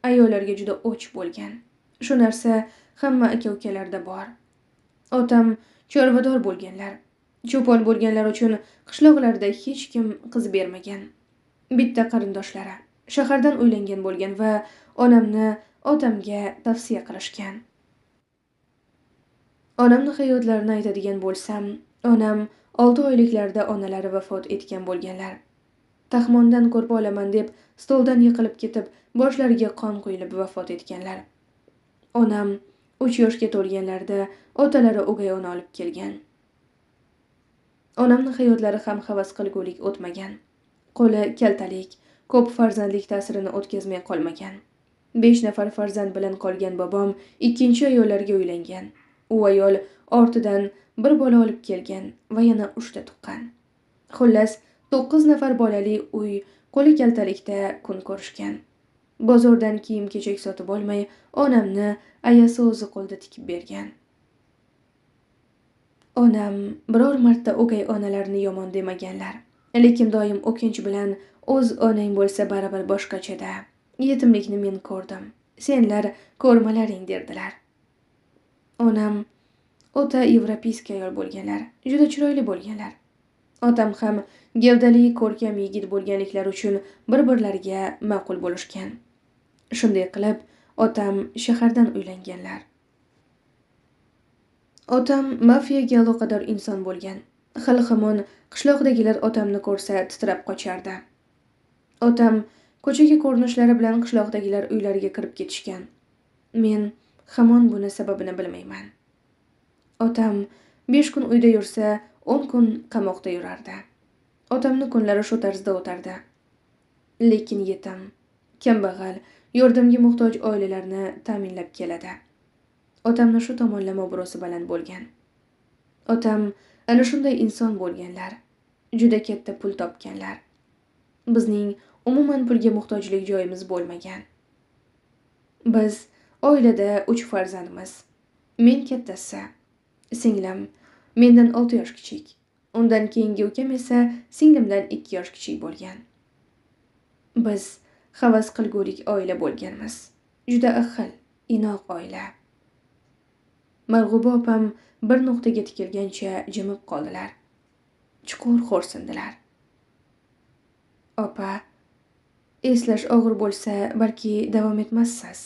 Ayollarga juda o'ch bo'lgan. Shu narsa hamma aka-ukalarda bor. Otam chorvador bo'lganlar. Cho'pon bo'lganlar uchun qishloqlarda hech kim qiz bermagan. Bitta qarindoshlari shahardan uylangan bo'lgan va onamni otamga tavsiya qilishgan. Onamni hayotlarini aytadigan bo'lsam, onam 6 oyliklarda onalari vafot etgan bo'lganlar. Taxmondan ko'rpa olaman deb stoldan yiqilib ketib, boshlariga qon quyilib vafot etganlar. Onam 3 yoshga to'lganlarida otalari o'gay ona olib kelgan. Onamning hayotlari ham havas qilgulik o'tmagan. Qo'li kaltalik, ko'p farzandlik ta'sirini o'tkazmay qolmagan. 5 nafar farzand bilan qolgan bobom ikkinchi ayollarga uylangan. U ayol ortidan bir bola olib kelgan va yana 3 ta tuqqan. Xullas, 9 nafar bolali uy qo'li kaltalikda kun ko'rishgan. Bozordan kiyim-kechak sotib olmay, onamni ayasi o'zi qo'lda tikib bergan. Onam biror marta o'gay onalarini yomon demaganlar. Lekin doim o'kinch bilan o'z onang bo'lsa baribir boshqachada. Yetimlikni men ko'rdim. Senlar ko'rmalaring derdilar. Onam o'ta yevropeyskiy ayol bo'lganlar, juda chiroyli bo'lganlar. Otam ham gavdali ko'rkam yigit bo'lganliklari uchun bir-birlariga ma'qul bo'lishgan. Shunday qilib, otam shahardan uylanganlar. Otam mafiyaga aloqador inson bo'lgan. Hali hamon qishloqdagilar otamni ko'rsa titrab qochardi. Otam ko'chaga ko'rinishlari bilan qishloqdagilar uylariga kirib ketishgan. Men hamon buni sababini bilmayman. Otam 5 kun uyda yursa, 10 kun qamoqda yurardi. Otamni kunlari shu tarzda o'tardi. Lekin yetim, kambag'al, yordamga muhtoj oilalarni ta'minlab keladi. Otamni shu tomonlama obro'si baland bo'lgan. Otam ana shunday inson bo'lganlar. Juda katta pul topganlar. Bizning umuman pulga muhtojlik joyimiz bo'lmagan. Biz oilada 3 farzandmiz. Men kattasi, singlim mendan 6 yosh kichik. Undan keyingi ukam esa singlimdan 2 yosh kichik bo'lgan. Biz havas qilgulik oila bo'lganmiz. Juda ahil, inoq oila. Marg'uba opam bir nuqtaga tikilgancha jimib qoldilar. Chuqur xo'rsindilar. Opa, eslash og'ir bo'lsa, balki davom etmassiz.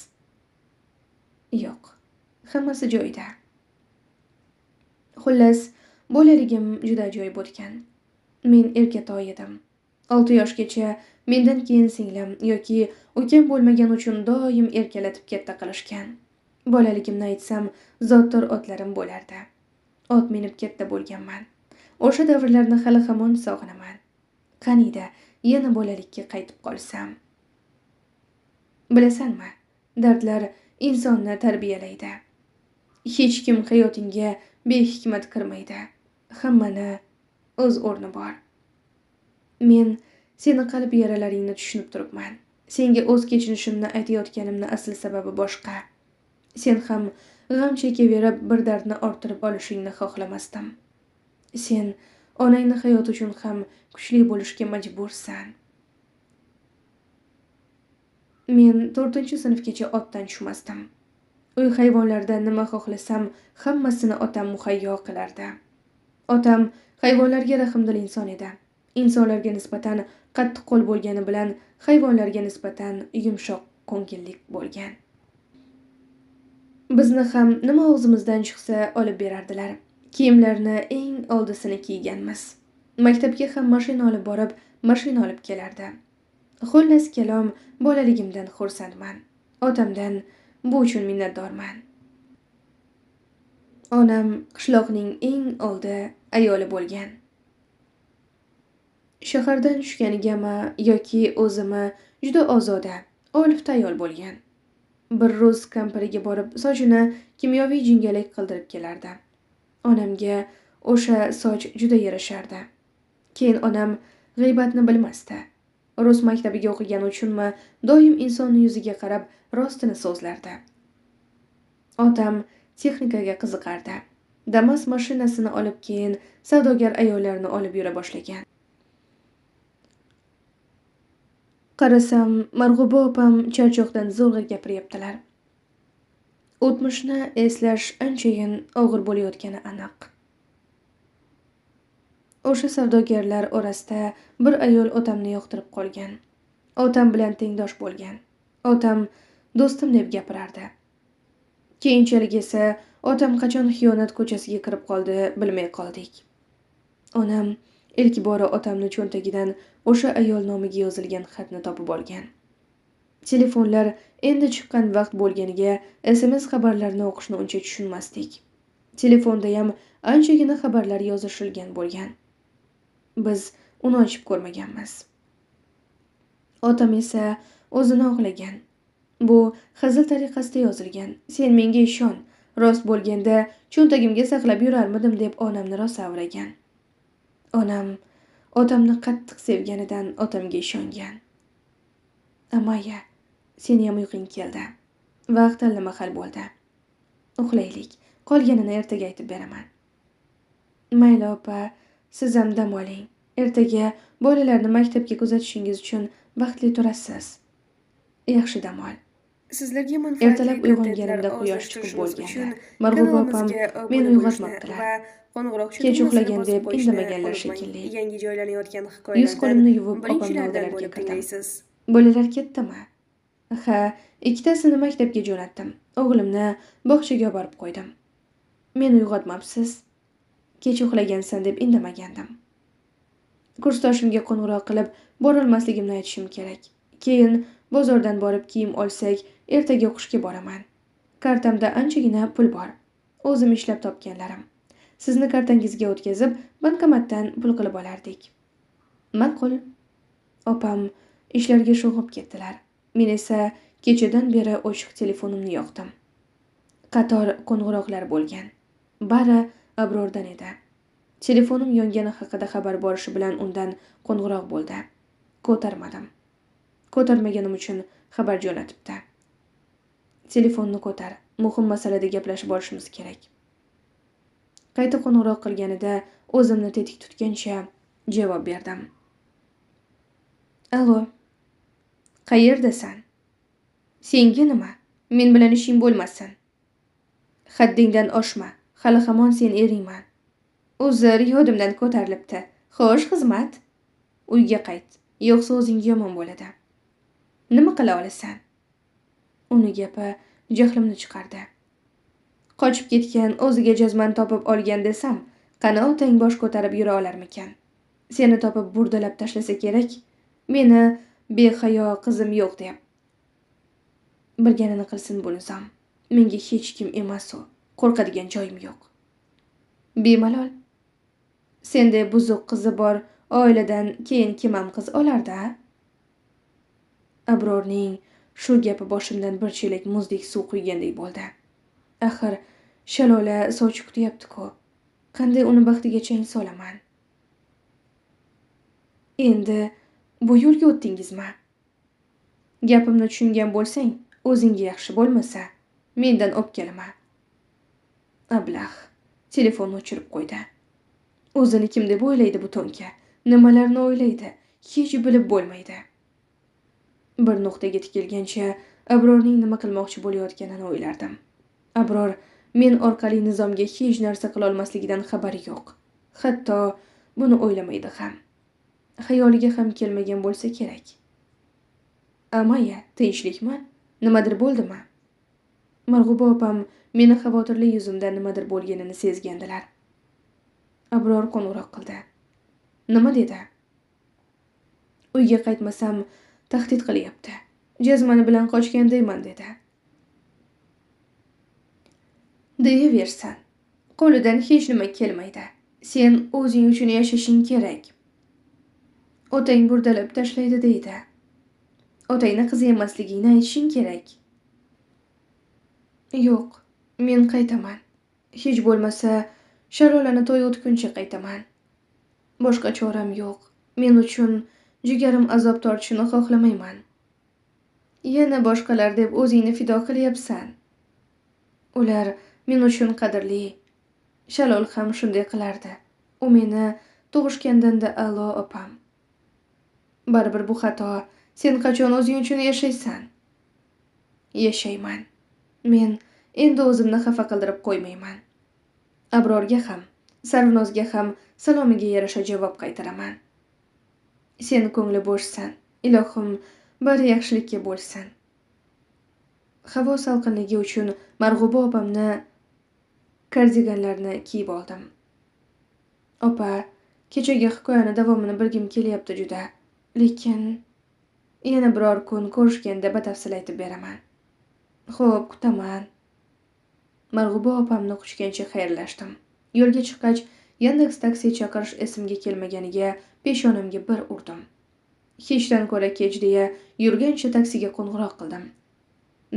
Yo'q, hammasi joyida. Xullas, bolaligim juda ajoyib o'tgan. Men erkatoy edim. 6 yoshgacha mendan keyin singlim yoki ukam bo'lmagani uchun doim erkalatib katta qilishgan. Bolaligimni aytsam, zotdor otlarim bo'lardi. Ot minib katta bo'lganman. O'sha davrlarni hali hamon sog'inaman. Qaniydi yana bolalikka qaytib qolsam. Bilasanmi, dardlar insonni tarbiyalaydi. Hech kim hayotingga behikmat kirmaydi. Hammani o'z o'rni bor. Men seni qalb yaralaringni tushunib turibman. Senga o'z kechinishimni aytayotganimni asl sababi boshqa. Sen ham g'am chekaverib bir dardni orttirib olishingni xohlamasdim. Sen onangni hayoti uchun ham kuchli bo'lishga majbursan. Men 4-sinfgacha otdan tushmasdim. Uy hayvonlaridan nima xohlasam, hammasini otam muhayyo qilardi. Otam hayvonlarga rahmdil inson edi. Insonlarga nisbatan qattiqqo'l bo'lgani bilan hayvonlarga nisbatan yumshoq ko'ngillik bo'lgan. Bizni ham nima og'zimizdan chiqsa olib berardilar. Kiyimlarni eng oldisini kiyganmiz. Maktabga ham mashina olib borib, mashina olib kelardi. Xullas kalom, bolaligimdan xursandman. Otamdan bu uchun minnatdorman. Onam qishloqning eng oldi ayoli bo'lgan. Shahardan tushganigami yoki o'zimi juda ozoda, olifta ayol bo'lgan. Bir rus kampiriga borib, sochini kimyoviy jingalak qildirib kelardi. Onamga o'sha soch juda yarashardi. Keyin onam g'iybatni bilmasdi. Rus maktabiga o'qigani uchunmi doim insonning yuziga qarab rostini so'zlardi. Otam texnikaga qiziqardi. Damas mashinasini olib keyin savdogar ayollarni olib yura boshlagan. Qarasam, Marg'uba opam charchoqdan zo'rg'a gapiryaptilar. O'tmishni eslash anchayin og'ir bo'layotgani aniq. O'sha savdogarlar orasida bir ayol otamni yoqtirib qolgan. Otam bilan tengdosh bo'lgan. Otam do'stim deb gapirardi. Keyinchalik esa otam qachon xiyonat ko'chasiga kirib qoldi bilmay qoldik. Onam ilk bora otamni cho'ntagidan o'sha ayol nomiga yozilgan xatni topib olgan. Telefonlar endi chiqqan vaqt bo'lganiga SMS xabarlarini o'qishni uncha tushunmasdik. Telefonda ham anchagina xabarlar yozishilgan bo'lgan. Biz uni ochib ko'rmaganmiz. Otam esa o'zini oqlagan. Bu hazil tariqasida yozilgan. Sen menga ishon, rost bo'lganda cho'ntagimga saqlab yurarmidim deb onamni rosa avragan. Onam otamni qattiq sevganidan otamga ishongan. Amaya, seni ham uyqing keldi. Vaqt allamahal bo'ldi. Uxlaylik. Qolganini ertaga aytib beraman. Mayli opa, siz ham dam oling. Ertaga bolalarni maktabga kuzatishingiz uchun vaqtli turasiz. Yaxshi dam ol. Sizlarga manfaatli Ertalab kontentlar uyg'onganimda quyosh chiqib o'zlashtirishimiz bo'lgandi. uchun Marg'uba opam kanalimizga meni obuna bo'lishni uyg'otmabdilar. va qo'ng'iroqcha Kech tugmasini uxlagan bosib deb qo'yishni indamaganlar unutmang. shekilli. Yangi joylanayotgan Yuz hikoyalardan qo'limni yuvib opamning birinchilardan oldilariga bo'lib kirdim. tinglaysiz. Bolalar ketdimi? Ha, ikkitasini maktabga jo'natdim. O'g'limni bog'chaga olib borib qo'ydim. Meni uyg'otmabsiz. Kech uxlagansan deb indamagandim. Kursdoshimga qo'ng'iroq qilib borolmasligimni aytishim kerak. Keyin bozordan borib kiyim olsak, ertaga o'qishga boraman. Kartamda anchagina pul bor. O'zim ishlab topganlarim. Sizni kartangizga o'tkazib, bankomatdan pul qilib olardik. Ma'qul. Opam ishlarga sho'ng'ib ketdilar. Men esa kechadan beri o'chiq telefonimni yoqdim. Qator qo'ng'iroqlar bo'lgan. Bari Abrordan edi. Telefonim yongani haqida xabar borishi bilan undan qo'ng'iroq bo'ldi. Ko'tarmadim. Ko'tarmaganim uchun xabar jo'natibdi. Telefonni ko'tar, muhim masalada gaplashib olishimiz kerak. Qayta qo'ng'iroq qilganida o'zimni tetik tutgancha javob berdim. Alo. Qayerdasan? Senga nima? Men bilan ishing bo'lmasin. Haddingdan oshma. Hali hamon sen eringman. Uzr, yodimdan ko'tarilibdi. Xo'sh, xizmat. Uyga qayt. Yo'qsa o'zingga yomon bo'ladi. Nima qila olasan? Uni gapi jahlimni chiqardi. Qochib ketgan, o'ziga jazman topib olgan desam, qani otang bosh ko'tarib yura olarmikan? Seni topib burdalab tashlasa kerak. Meni behayo qizim yo'q deb. Bilganini qilsin bu nizom. Menga hech kim emas u. Qo'rqadigan joyim yo'q. Bemalol. Senda buzuq qizi bor oiladan keyin kim ham qiz olardi-a? Abrorning shu gapi boshimdan bir chelak muzdek suv quygandek bo'ldi. Axir Shalola sovchi kutyapti-ku. Qanday uni baxtiga chang solaman? Endi bu yo'lga o'tdingizmi? Gapimni tushungan bo'lsang, o'zingga yaxshi bo'lmasa, mendan o'pkalama. Ablah telefonni o'chirib qo'ydi. O'zini kim deb o'ylaydi bu to'nka? Nimalarni o'ylaydi? Hech bilib bo'lmaydi. Bir nuqtaga tikilgancha Abrorning nima qilmoqchi bo'layotganini o'ylardim. Abror men orqali Nizomga hech narsa qila olmasligidan xabari yo'q. Hatto buni o'ylamaydi ham. Xayoliga ham kelmagan bo'lsa kerak. Amaya, tinchlikmi? Nimadir bo'ldimi? Marg'uba opam meni xavotirli yuzimda nimadir bo'lganini sezgandilar. Abror qo'ng'iroq qildi. Nima dedi? Uyga qaytmasam tahdid qilyapti. Jazmani bilan qochgandayman dedi. Deyaversan. Qo'lidan hech nima kelmaydi. Sen o'zing uchun yashashing kerak. Otang burdalab tashlaydi deydi. Otangni qizi emasligingni aytishing kerak. Yo'q, men qaytaman. Hech bo'lmasa Shalolani to'y o'tguncha qaytaman. Boshqa choram yo'q. Men uchun jigarim azob tortishini xohlamayman. Yana boshqalar deb o'zingni fido qilyapsan. Ular men uchun qadrli. Shalol ham shunday qilardi. U meni tug'ishgandan-da a'lo opam. Baribir bu xato. Sen qachon o'zing uchun yashaysan? Yashayman. Men endi o'zimni xafa qildirib qo'ymayman. Abrorga ham, Sarvnozga ham salomiga yarasha javob qaytaraman. Sen ko'ngli bo'shsan. Ilohim, bari yaxshilikka bo'lsin. Havo salqinligi uchun Marg'uba opamni kardiganlarni kiyib oldim. Opa, kechagi hikoyani davomini bilgim kelyapti juda. Lekin yana biror kun ko'rishganda batafsil aytib beraman. Xo'p, kutaman. Marg'uba opamni quchgancha xayrlashdim. Yo'lga chiqqach, Yandex taksi chaqirish esimga kelmaganiga peshonamga bir urdim. Hechdan ko'ra kech deya yurgancha taksiga qo'ng'iroq qildim.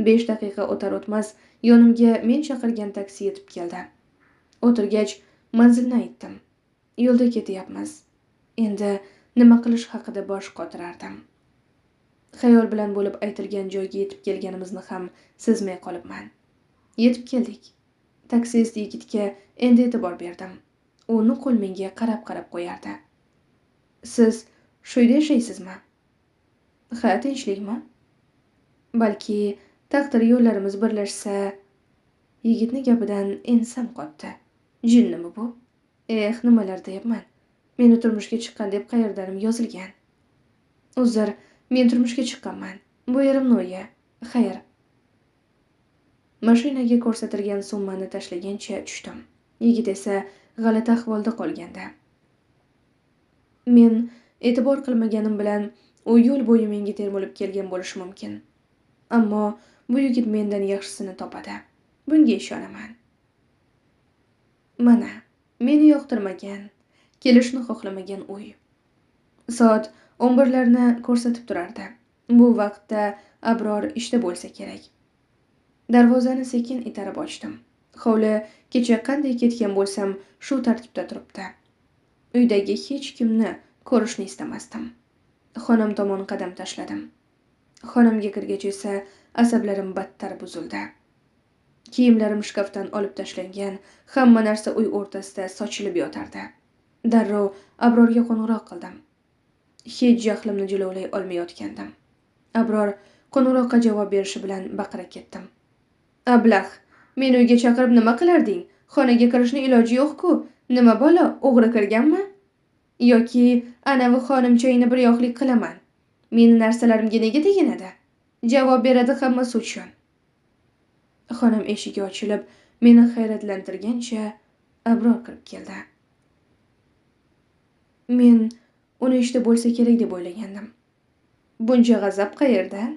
5 daqiqa o'tar o'tmas yonimga men chaqirgan taksi yetib keldi. O'tirgach manzilni aytdim. Yo'lda ketyapmiz. Endi nima qilish haqida bosh qotirardim. Xayol bilan bo'lib aytilgan joyga yetib kelganimizni ham sezmay qolibman. Yetib keldik. Taksist yigitga endi e'tibor berdim. U nuqul menga qarab-qarab qo'yardi. Siz shu uyda yashaysizmi? Ha, tinchlikmi? Balki taqdir yo'llarimiz birlashsa. Yigitni gapidan ensam qotdi. Jinnimi bu? Eh, nimalar deyapman. Meni turmushga chiqqan deb qayerdanim yozilgan. Uzr, men turmushga chiqqanman. Bu erimni uyi. Xayr. Mashinaga ko'rsatilgan summani tashlagancha tushdim. Yigit esa g'alati ahvolda qolgandi. Men e'tibor qilmaganim bilan u yo'l bo'yi menga termulib kelgan bo'lishi mumkin. Ammo bu yigit mendan yaxshisini topadi. Bunga ishonaman. Mana, meni yoqtirmagan, kelishni xohlamagan uy. Soat 11larni ko'rsatib turardi. Bu vaqtda Abror ishda bo'lsa kerak. Darvozani sekin itarib ochdim. Hovli kecha qanday ketgan bo'lsam, shu tartibda turibdi. Uydagi hech kimni ko'rishni istamasdim. Xonam tomon qadam tashladim. Xonamga kirgach esa asablarim battar buzildi. Kiyimlarim shkafdan olib tashlangan, hamma narsa uy o'rtasida sochilib yotardi. Darrov Abrorga qo'ng'iroq qildim. Hech jahlimni jilovlay olmayotgandim. Abror qo'ng'iroqqa javob berishi bilan baqira ketdim. Ablah, meni uyga chaqirib nima qilarding? Xonaga kirishni iloji yo'q-ku. Nima balo, o'g'ri kirganmi? Yoki anavi xonimchangni bir yoqlik qilaman. Meni narsalarimga nega teginadi? Javob beradi hammasi uchun. Xonam eshigi ochilib, meni hayratlantirgancha Abror kirib keldi. Men uni ishda bo'lsa kerak deb o'ylagandim. Buncha g'azab qayerdan?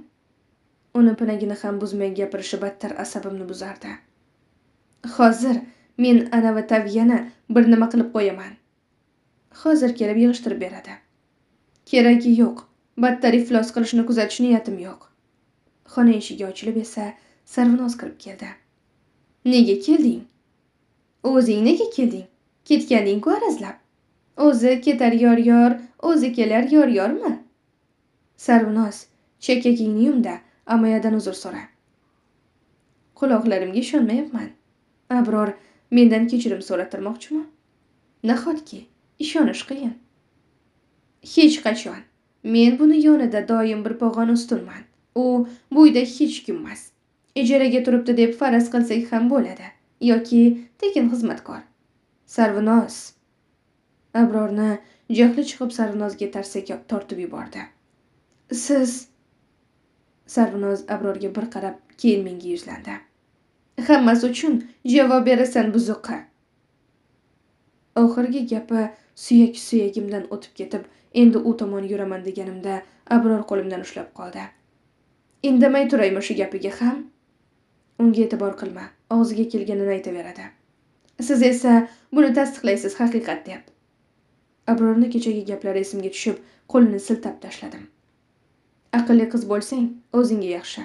Uni pinagini ham buzmay gapirishi battar asabimni buzardi. Hozir men anavi taviyani bir nima qilib qo'yaman. Hozir kelib yig'ishtirib beradi. Keragi yo'q. Battar iflos qilishni kuzatish niyatim yo'q. Xona eshigi ochilib esa Sarvinoz kirib keldi. Nega kelding? O'zing nega kelding? Ketganing-ku arazlab. O'zi ketar yor yor, o'zi kelar yor yormi? Sarvinoz, chakakingni yumda, amayadan uzr so'ra. Quloqlarimga ishonmayapman. Abror mendan kechirim so'ratirmoqchimi? Nahotki, ishonish qiyin. Hech qachon. Men buni yonida doim bir pog'ona ustunman. U bu uyda hech kim emas. Ijaraga turibdi deb faraz qilsak ham bo'ladi, yoki tekin xizmatkor. Sarvinoz. Abrorni jahli chiqib Sarvinozga tarsaki tortib yubordi. Siz. Sarvinoz Abrorga bir qarab, keyin menga yuzlandi. Hammasi uchun javob berasan buzuqqa. Oxirgi gapi suyak suyagimdan o'tib ketib, endi u tomon yuraman deganimda Abror qo'limdan ushlab qoldi. Indamay turaymi shu gapiga ham? Unga e'tibor qilma, og'ziga kelganini aytaveradi. Siz esa buni tasdiqlaysiz haqiqat deb. Abrorni kechagi gaplari esimga tushib, qo'lini siltab tashladim. Aqlli qiz bo'lsang, o'zingga yaxshi.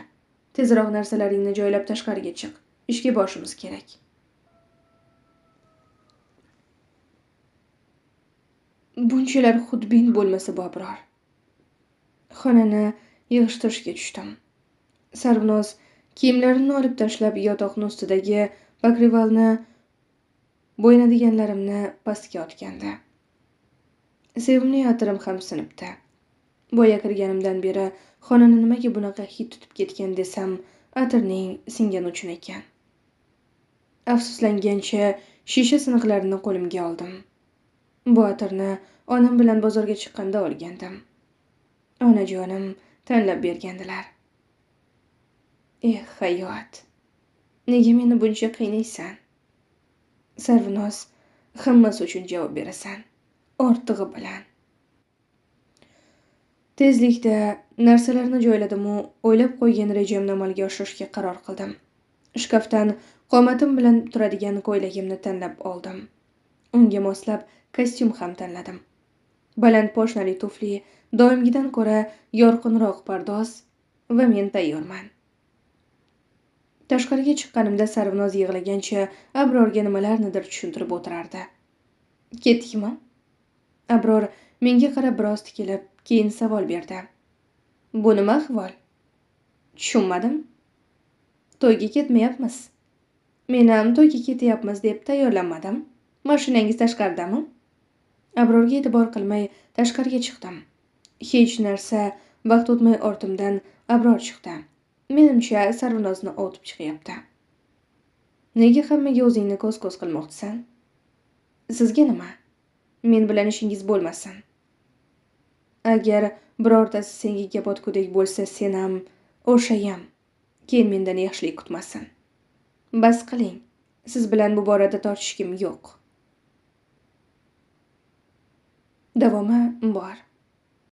Tezroq narsalaringni joylab tashqariga chiq. Ishga borishimiz kerak. Bunchalar xudbin bo'lmasa bu Abror. Xonani yig'ishtirishga tushdim. Sarvinoz kiyimlarimni olib tashlab, yotoqning ustidagi pakrivalni bo'yanadiganlarimni pastga otgandi. Sevimli atirim ham sinibdi. Boya kirganimdan beri xonani nimaga bunaqa hid tutib ketgan desam, atirning singani uchun ekan. Afsuslangancha shisha siniqlarini qo'limga oldim. Bu atirni onam bilan bozorga chiqqanda olgandim. Onajonim tanlab bergandilar. Eh, hayot. Nega meni buncha qiynaysan? Sarvinoz, hammasi uchun javob berasan. Ortig'i bilan. Tezlikda narsalarni joyladim-u, o'ylab qo'ygan rejamni amalga oshirishga qaror qildim. Shkafdan qomatim bilan turadigan ko'ylagimni tanlab oldim. Unga moslab kostyum ham tanladim. Baland poshnali tufli, doimgidan ko'ra yorqinroq pardoz va men tayyorman. Tashqariga chiqqanimda Sarvinoz yig'lagancha Abrorga nimalarnidir tushuntirib o'tirardi. Ketdikmi? Abror menga qarab biroz tikilib, keyin savol berdi. Bu nima ahvol? Tushunmadim. To'yga ketmayapmiz. Men ham to'yga ketyapmiz deb tayyorlanmadim. Mashinangiz tashqaridami? Abrorga e'tibor qilmay tashqariga chiqdim. Hech narsa vaqt o'tmay ortimdan Abror chiqdi. Menimcha Sarvinozni ovutib chiqyapti. Nega hammaga o'zingni ko'z-ko'z qilmoqchisan? Sizga nima? Men bilan ishingiz bo'lmasin. Agar birortasi senga gap otgudek bo'lsa, sen ham, o'shayam keyin mendan yaxshilik kutmasin. Bas qiling. Siz bilan bu borada tortishgim yo'q. Davomi bor.